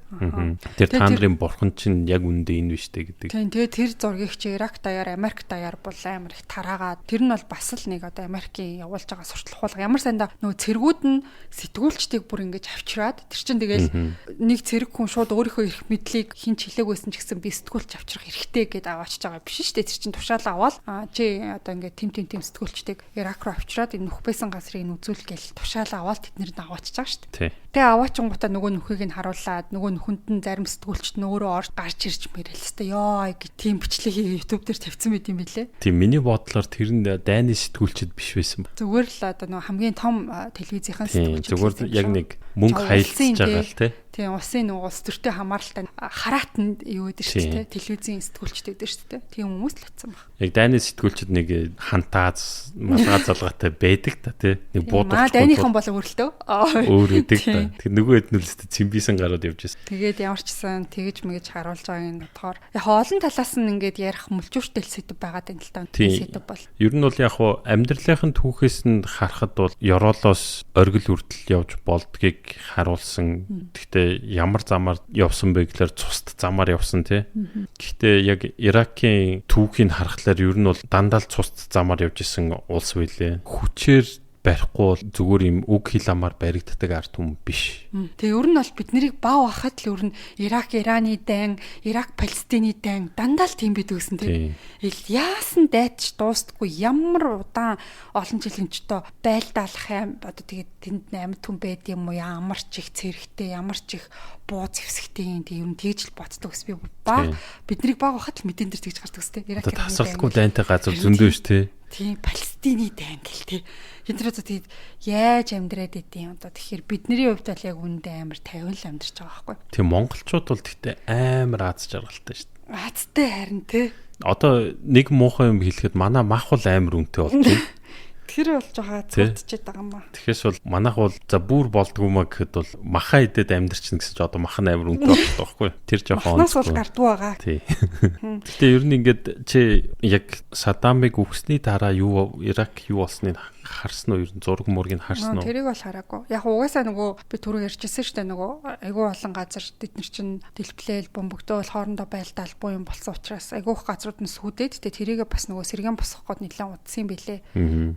Тэр та нарын бурхан чинь яг үндэ энэ биш үү гэдэг. Тийм, тэгээ тэр зургийг чи Ирак даяар, Америк даяар бол амар их тараагаад тэр нь бол бас л нэг одоо Америкийн явуулж байгаа суртал хуулга. Ямар санда нөгөө цэргүүд нь сэтгүүлчдийг бүр ингэж авчираад тэр чин тэгэл нэг цэрэг хүн шууд өөрийнхөө эрх мэдлийг хин ч хэлээг байсан ч гэсэн би сэтгүүлч авчрах эрхтэй гэдээ аваачж байгаа биш шүү дээ. Тэр чин тушаал аваад чи одоо ингээд тим тим тим сэтгүүлчдийг Ирак руу авчираад энэ нүх байсан газрыг нь үзүүл гэл тушаал аваад тэд нэр нь аваачж байгаа шүү дээ. Тэгээ аваачингуудаа нөгөө нүхийг нь харуулад нөгөө нүхэнд нь зарим сэтгүүлчд нь өөрөө орж гарч ирж мэрэл хэвээр ёо гэж тийм бичлэг YouTube дээр тавьсан байт юм билэ. Тийм, миний бодлоор тэр нь дайны сэтгүүлчд биш байсан. Зүгээр л одоо нөгөө хамгийн том телевизийнхэн сэтгүүлчд. Зүгээр яг нэг мөнгө хаялцж байгаа л тий. Тийм, улсын нөгөө улс төртэй хамааралтай хараатанд юу гэдэг шүү дээ, телевизийн сэтгүүлчд гэдэг шүү дээ. Тийм хүмүүс л очсон баг. Яг дайны сэтгүүлчд нэг хантааз малгай залгаатай байдаг та тий. Нэг буудах. Дайныхан бол өөрлөлтөө. Өөр байдаг та. Тэр нөгөө хэд нь л цэмбисэн гараад явж байсан. Тэгээд ямар ч сан тэгэж мэгэж харуулж байгааг нь бодохоор яг олон талаас нь ингээд ярих мүлжүүртэй сэдв байгаад байна л та. Сэдв бол. Ер нь бол яг хуу амьдралынхын түүхээс нь харахад бол Ёроолоос оргил үрдэл явж болдгийг харуулсан. Гэхдээ ямар замаар явсан бэ гэхээр цуст замаар явсан тий. Гэхдээ яг Иракийн түүхийг харахлаар ер нь бол дандаа л цуст замаар явж исэн улс байлээ. Хүчээр барихгүй бол зүгээр юм үг хэл амаар баригддаг ард түмэн биш. Тэгээ ер нь бол бид нарыг бав ахад л ер нь Ирак Ираны дайн, Ирак Палестины дайн дандаа л тийм байдаг гэсэн тийм. Ил яасан дайч дуустдаггүй ямар удаан олон жилийн өчтөө байлдаалах юм одоо тэгээд тэнд амьд түн байд юм уу ямар ч их цэрэгтэй ямар ч их буу зэвсэгтэй юм тийм ер нь тэгж л боддог ус би баг бид нарыг баг ахад л мэдэн дээр тэгж гардаг ус тийм. Ирак тасралтгүй дайнтай газар зөндөө ш тий. Тийм, Палестины дайн гэл тий. Тэд нар одоо тэгээд яаж амьдраад идэв одоо тэгэхээр бидний хувьд бол яг үүндээ амар тавин л амьдарч байгаа байхгүй. Тийм, монголчууд бол тэгтээ амар аз жаргалтай шүү дээ. Азтай харин тий. Одоо нэг муухай юм хэлэхэд манай мах бол амар үнэтэй болж байна. Тэр бол жоохон цогцчихэд байгаа юм ба. Тэгэхээс бол манайх бол за бүр болдгоо маа гэхэд бол маха идэд амьдрчин гэсэн чи одоо мах нь амар үнэтэй болчихдог байхгүй. Тэр жоохон онцгой. Махнаас бол гардгүй байгаа. Тий. Гэтэ ер нь ингээд чи яг Саддамыг үхсний дараа юу Ирак юу болсныг харсан уу? Ер нь зураг мургийг харсан уу? Тэрийг бол хараагүй. Яг угаасаа нөгөө би түрүү ярьжсэн шүү дээ нөгөө айгүй олон газар тэд нар чинь дэлбэлээл бөмбөгдөөл хоорондоо байлдаал буу юм болсон учраас айгүй их газрууд нь сүйдээд тэгээ тэрийгэ бас нөгөө сэргэн босгох гээд нэлээд удсан юм билэ.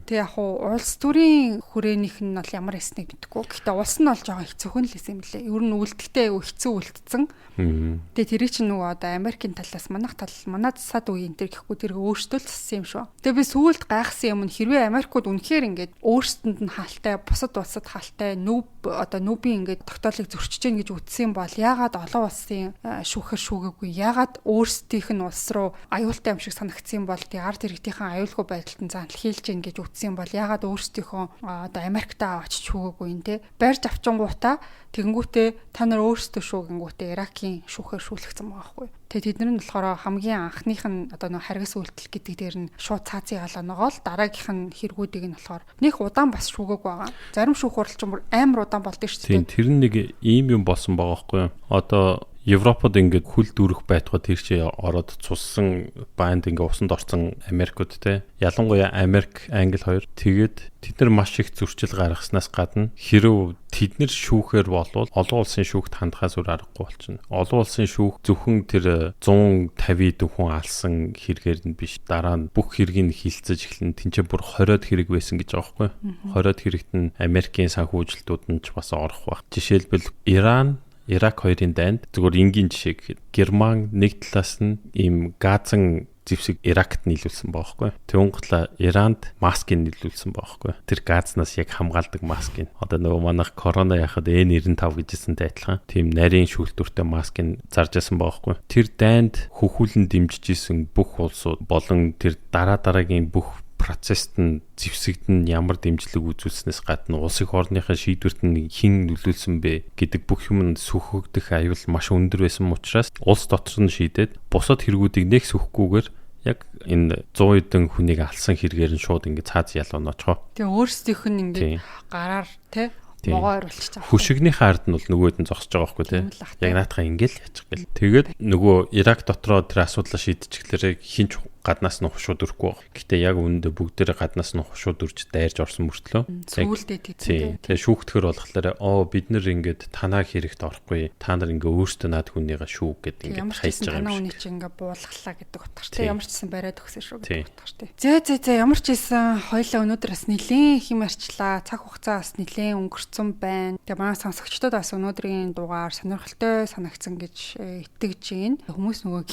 Тэгээ яг уу улс төрийн хүрээнийх нь бол ямар эснэг мэдэхгүй. Гэхдээ улс нь бол жоохон хэцүүхэн л байсан юм билэ. Ер нь үлдэхдээ айгүй хэцүү үлдсэн. Тэгээ тэрийг чинь нөгөө одоо Америкийн талаас манайх тал манай засаад үе энэ төр гэхгүй тэр өөрсдөө л зассан юм шүү. Тэгээ би сүүлд гайхсан юм нь хэрвээ Америкууд үнэхээр ингээд өөрсдөнд нь хаалтай, бусад улсад хаалтай, нүб одоо нүбийн ингээд тогтоолыг зөрчиж гин гэж үтсэн бол яагаад олон улсын шүүхээр шүүгээгүй, яагаад өөрсдийнх нь улс руу аюултай юм шиг санагдсан бол тэг ард иргэдийнхэн аюулгүй байдалд нь зантал хийлж гин гэж үтсэн бол яагаад өөрсдийнхөө одоо Америктаа очиж шүүгээгүй юм те барьж авчингуудаа тэгэнгүүтээ та нар өөрсдөө шүүгэнгүүтээ Иракийн шүүхээр шүүлэгцэн байгаа байхгүй. Тэгээ тэд нар нь болохоор хамгийн анхных нь одоо нэг харгас үйлдэл гэдэг дээр нь шууд цаазын галаа ногоол дараагийнх нь хэрэгүүдийг нь болохоор нэг удаан бас шүүгээгүй байгаа. Зарим шүүх хурал ч бүр амар удаан болдог шүү дээ. Тийм, тэр нь нэг ийм юм болсон байгаа байхгүй юу? Одоо Европод ингээд хөл дүүрэх байтугай тэр чи ороод цуссан банд ингээ усанд орсон Америкууд те. Ялангуяа Америк, Англи хоёр. Тэгээд тэд нар маш их зөрчил гаргаснаас гадна хэрв тэд нар шүүхээр болвол олон улсын шүүхт хандхаас өөр аргагүй болчихно. Олон улсын шүүх зөвхөн тэр 150 хүн алсан хэрэгээр нь биш. Дараа нь бүх хэргийг хилцэж эхлэн тэнцээ бүр 20-од хэрэг байсан гэж байгаа байхгүй. 20-од хэрэгт нь Америкийн санхүүжилтүүд нь ч бас орох байх. Жишээлбэл Иран Ирак хоёрын дайнд зүгээр энгийн жишээ гэхэд Герман нэг талаас нь ийм газан зэвсэг Иракт нийлүүлсэн байгаа байхгүй. Тэнгутлаа Иранд маскыг нийлүүлсэн байгаа байхгүй. Тэр газнаас яг хамгаалдаг маскыг. Одоо нөгөө манайх корона яхад N95 гэжсэнтэй адилхан. Тийм нарийн шүүлтүүртэй маскыг зарж ясан байгаа байхгүй. Тэр дайнд хөхүүлэн дэмжиж исэн бүх улсууд болон тэр дараа дараагийн бүх процессд нь зэвсэгт нь ямар дэмжлэг үзүүлснээс гадна улс их орныхаа шийдвэрт нь хэн нөлөөлсөн бэ гэдэг бүх юм нь сүхэгдэх аюул маш өндөр байсан учраас улс дотор нь шийдээд бусад хэрэгүүдийг нэг сүхгүйгээр яг энэ 100 хэдэн хүнийг алсан хэрэгээр нь шууд ингэ цааз ялуунаачихоо. Тэгээ өөрсдийнх нь ингэ гараар те могоо оруулчих байгаа. Хөшигнийхээ ард нь бол нөгөөд нь зогсож байгаа байхгүй тий. Яг наатахаа ингээл яачих гэл. Тэгээд нөгөө Ирак дотроо тэр асуудлаа шийдчихлээрээ хинч гаднаас нь хушууд өрөхгүй баг. Гэтэ яг үүндээ бүгдээрээ гаднаас нь хушууд үрж дайрж орсон мөртлөө сүүлдээ тий. Тэгээ шүүхтгэр болохоор оо бид нэр ингээд танаа хэрэгт орохгүй. Та нар ингээ өөртөө над хүнийгээ шүүг гэд ингээд хайж байгаа юм шиг. Танаа хүний чи ингээ буулгалаа гэдэг утгартай. Ямар ч гэсэн бариад өгсөн шүү гэдэг утгартай. Зөө зөө зөө ямар ч байсан хоёлаа өнөөдөр бас нилээн хим ярьчлаа. Цаг хугацаа бас нилээн өнгөрцөн байна. Тэгээ манай сонсогчдод бас өнөөдрийн дугаар сонирхолтой санагдсан гэж итгэж байна. Хүмүүс нөгөө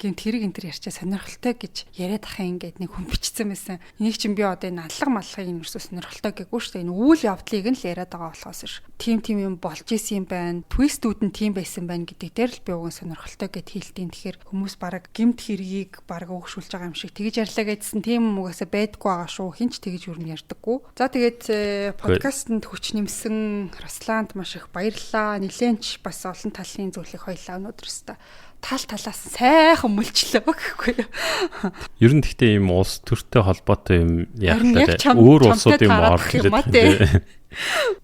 гинт хэрэг энэ төр ярьчаа сонирхолтой гэж яриад ах юм ингээд нэг хүн бичсэн байсан. Энийг чинь би одоо энэ аллага маллагыг нь ерөөсөө сонирхолтой гэгүй шүү дээ. Энэ үйл явдлыг нь л яриад байгаа болохоос ш. Тим тим юм болж исэн юм байна. Твистүүд нь тийм байсан байна гэдэг дээр л би уг нь сонирхолтой гэд хэлтiin. Тэгэхээр хүмүүс бараг гимт хэргийг бараг өөгшүүлж байгаа юм шиг тэгж ярьлаа гэдсэн тийм юм угаасаа байдаггүй байгаа шүү. Хинч тэгж юу юм ярьдаггүй. За тэгээд подкастэнд хүч нэмсэн Русланд маш их баярлалаа. Нилээнч бас олон талын зүйлийг хоёлаа өнөөдөр өстө тал талаас сайхан мөлчлөө гэхгүй юу. Ер нь гэхдээ ийм улс төртэй холбоотой юм яхалаа өөр улсууд юм орж ирээд байна.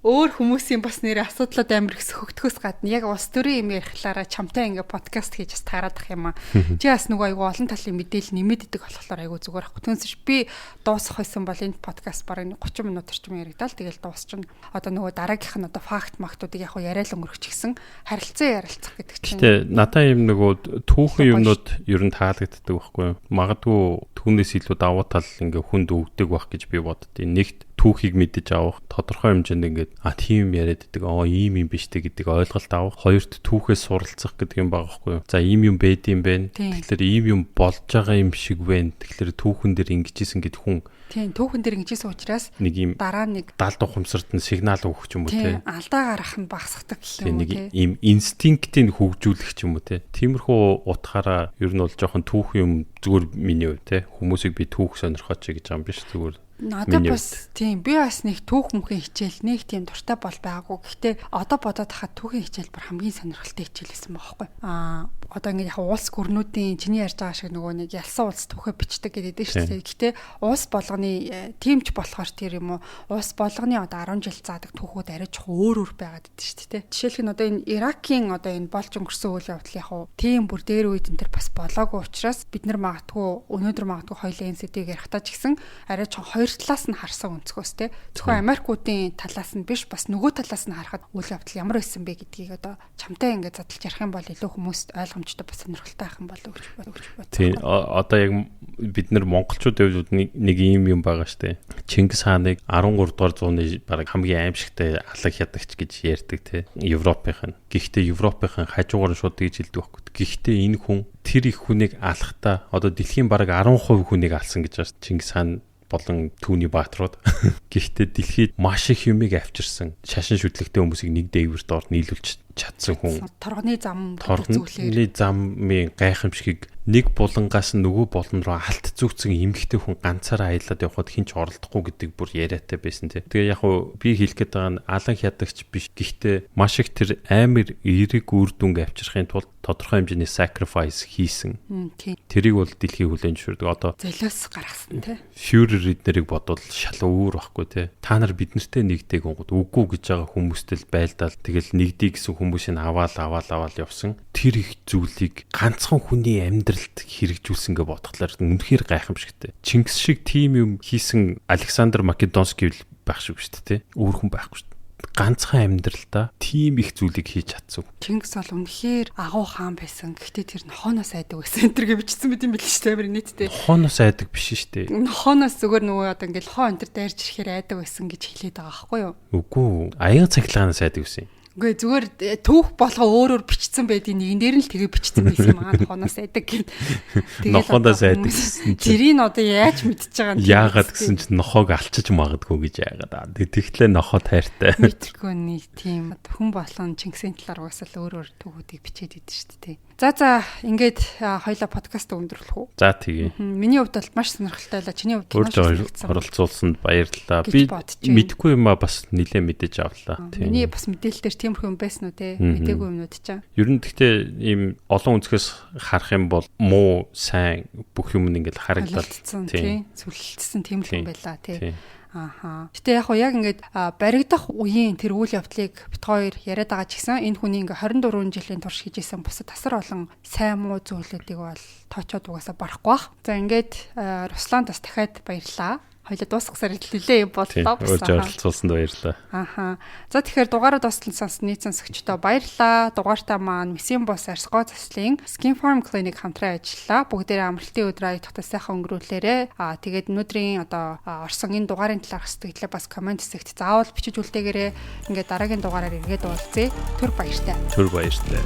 Өөр хүмүүсийн бас нэрээ асуудлууд амар их сөхөгдөхөөс гадна яг улс төрийн юм ярихлаараа чамтай ингээ подкаст хийж бас таарад ах юм аа. Чи бас нөгөө айгу олон талын мэдээлэл нэмээд идэг болохоор айгу зүгээр ах. Түүнээс би дуусах байсан бол энэ подкаст бараг 30 минут орчим яригдал тэгэл дуусчихна. Одоо нөгөө дараагийнх нь одоо факт мактуудыг яг яриа л өнгөрөх гэсэн харилцан ярилцах гэдэг чинь. Гэтэ надаа юм нөгөө түүхэн юмнууд ер нь таалагддаг байхгүй юу? Магадгүй түүнээс илүү давуу тал ингээ хүнд өгдөг байх гэж би боддیں۔ Нэгт түүхийг мэдэж авах, тодорхой хэмжээнд ингээд а тийм яриад идэг, аа ийм юм биш үү гэдэг ойлголт авах. Хоёрт түүхээс суралцах гэдэг юм байгаа байхгүй юу? За ийм юм байд юм байна. Тэгэхээр ийм юм болж байгаа юм шиг байна. Тэгэхээр түүхэн дээр ингэжсэн гэд хүн Тийм, түүхэн дээр ингэжсэн учраас нэг ийм дараа нэг далд ухамсарт нь сигнал өгөх ч юм уу те. Алдаа гарах нь багасгадаг гэх юм уу те. Нэг ийм инстинктийг хөгжүүлэх ч юм уу те. Тиймэрхүү утгаараа ер нь бол жоохон түүх юм зүгээр миний хувьд те. Хүмүүсийг би түүх сонирхооч гэж байгаа юм биш зүгээр. Надад бас тийм би бас нэг түүх мөнхийн хичээл нэг тийм дуртай бол байгаагүй. Гэхдээ одоо бодоод хахад түүхийн хичээл бүр хамгийн сонирхолтой хичээл байсан байхгүй. Аа одоо ингээд яг улс гүрнүүдийн чиний ярьж байгаа шиг нөгөө нэг ялсан улс түүхээ бичдэг гэдэг шүү дээ. Гэхдээ улс болгоны тиймч болохоор тэр юм уу улс болгоны одоо 10 жил заадаг түүхүүд арай жоохон өөр өөр байгаад идэв шүү дээ. Жишээлх нь одоо энэ Иракийн одоо энэ болж өнгөрсөн үйл явдал яг уу тийм бүр дээр үед энэ төр бас болоогүй учраас бид нар магадгүй өнөөдөр магадгүй хоёлын энэ сэдвийг ярихдаа ч гэсэн арай жоохон хоёр талаас нь харсан өнцгөөс те. Зөвхөн Америкуудын талаас нь биш бас нөгөө талаас нь харахад үйл явдал ямар байсан бэ гэдгийг одоо чамтай ингээд задлж ярих юм бол илүү хүмүүст ойлгомжтой бас сонирхолтой байх юм болов гэж бодсон. Тийм одоо яг бид нар монголчуудын хувьд нэг ийм юм байгаа штэ. Чингис хааныг 13 дугаар зууны бараг хамгийн аимшигтай алаг ядагч гэж ярьдаг те. Европынх нь. Гэхдээ Европынхан хажуугаар нь шууд тэгж хэлдэг байхгүй. Гэхдээ энэ хүн тэр их хүнийг алахдаа одоо дэлхийн бараг 10% хүнийг алсан гэж байна. Чингис хаан болон түүний бааtruуд. Гэхдээ дэлхийд маш их юмыг авчирсан. Шашин шүтлэгтэй хүмүүсийг нэг дээвэр доор нийлүүлж чадсан хүн. Торгоны зам гэдэг зүйлээр. Торгоны замын гайхамшигыг Нэг булангаас нөгөө булан руу алт зүүцэн эмэгтэй хүн ганцаараа аялаад явхад хинч оролдохгүй гэдэг бүр яриатай байсан тий. Тэгээ яг хуу би хэлэх гээд байгаа нь алан хядагч биш. Гэхдээ маш их тэр амар эерэг үр дүнг авчрахын тулд тодорхой хэмжээний sacrifice хийсэн. Тэрийг бол дэлхий хүлээн зөвшөөрдөг. Одоо золиос гаргасан тий. Фюрер эднэрийг бодвол шал өөр байхгүй тий. Та нар бид нартэй нэгдэг гонгод үгүй гэж байгаа хүмүүстэй л байлдаал тэгэл нэгдий гэсэн хүмүүсийг аваал аваал аваал явсан. Тэр их зүйлийг ганцхан хүний амьдралд хэрэгжүүлсэн гэж бодохлоор үнэхээр гайхамшигтай. Чингис шиг тийм юм хийсэн Александр Македонский байх шиг шүү дээ тий. Өөр хүн байхгүй шүү дээ. Ганцхан амьдралдаа тийм их зүйлийг хийж чадсан. Чингис бол үнэхээр агуу хаан байсан. Гэхдээ тэр нохооноос айдаг байсан. Энэ төр гэж бичсэн мэт юм билээ шүү дээ. Амар нийтдээ. Нохооноос айдаг биш шүү дээ. Нохооноос зүгээр нөгөө одоо ингээл хоо энэ төр дайрч ирэхээр айдаг байсан гэж хэлээд байгаа байхгүй юу? Үгүй. Аян цахилгаанаас айдаг байсан юм. Үгүй зүгээр түүх болгоо өөрөөр бичсэн байдгийг нэгэн дээр нь л тэгээ бичсэн байсан юм аа нохооноос айдаг гэд. Нохооноос айдаг гэсэн чинь. Тэрийг одоо яаж мэдчихэж байгаа юм? Яагаад гэсэн чинь нохоог алчиж магадгүй гэж яагаад. Тэгтлээ нохоо тайртай. Мэдгүй нэг тийм хүн болгон Чингисийн талаар угаасаа л өөр өөр түүхүүдийг бичээд идэв шүү дээ. За ингээд хоёлаа подкаст өндөрлөх үү? За тэгье. Миний хувьд бол маш сонирхолтой байлаа. Чиний хувьд маш сонирхолтой. Оролцуулсанд баярлалаа. Би мэдгүй юм а бас нэлээ мэдэж авлаа. Тийм. Миний бас мэдээлэл дээр тиймэрхүү юм байсан уу те? Мдээгүй юмнууд чаа. Ер нь гэхдээ ийм олон өнцгөөс харах юм бол муу, сайн бүх юм ингээд харагдал тийм. Сүлэлтсэн тийм л юм байлаа тий. Ааха. Гэтэ яг хуу яг ингээд баригдах үеийн тэр үйл явдлыг бит хоёр яриад байгаа ч гэсэн энэ хүний ингээд 24 жилийн турш хийжсэн бусад тасар олон сайн муу зүйлүүдийг бол тоочоод угаасаа барахгүй бах. За ингээд Руслан бас дахиад баярлалаа. Хоёлаа дуусгасаар нэлээ юм боллоо. Урьж оролцуулсанд баярлалаа. Ааха. За тэгэхээр дугаараа дуустал сонссон нийт сонсогчдоо баярлалаа. Дугаартаа маань Месин бус Арсгоо заслын Skin Farm Clinic хамтран ажиллалаа. Бүгдээрээ амралтын өдрөө аяг тухтай сайхан өнгөрүүлээрэ. Аа тэгээд өнөөдрийн одоо орсон энэ дугаарын талаарх сэтгэлээ бас коммент хэсэгт заавал бичиж үлдээгээрэй. Ингээд дараагийн дугаараар эргээд уулзъя. Түр баяртай. Түр баяртай.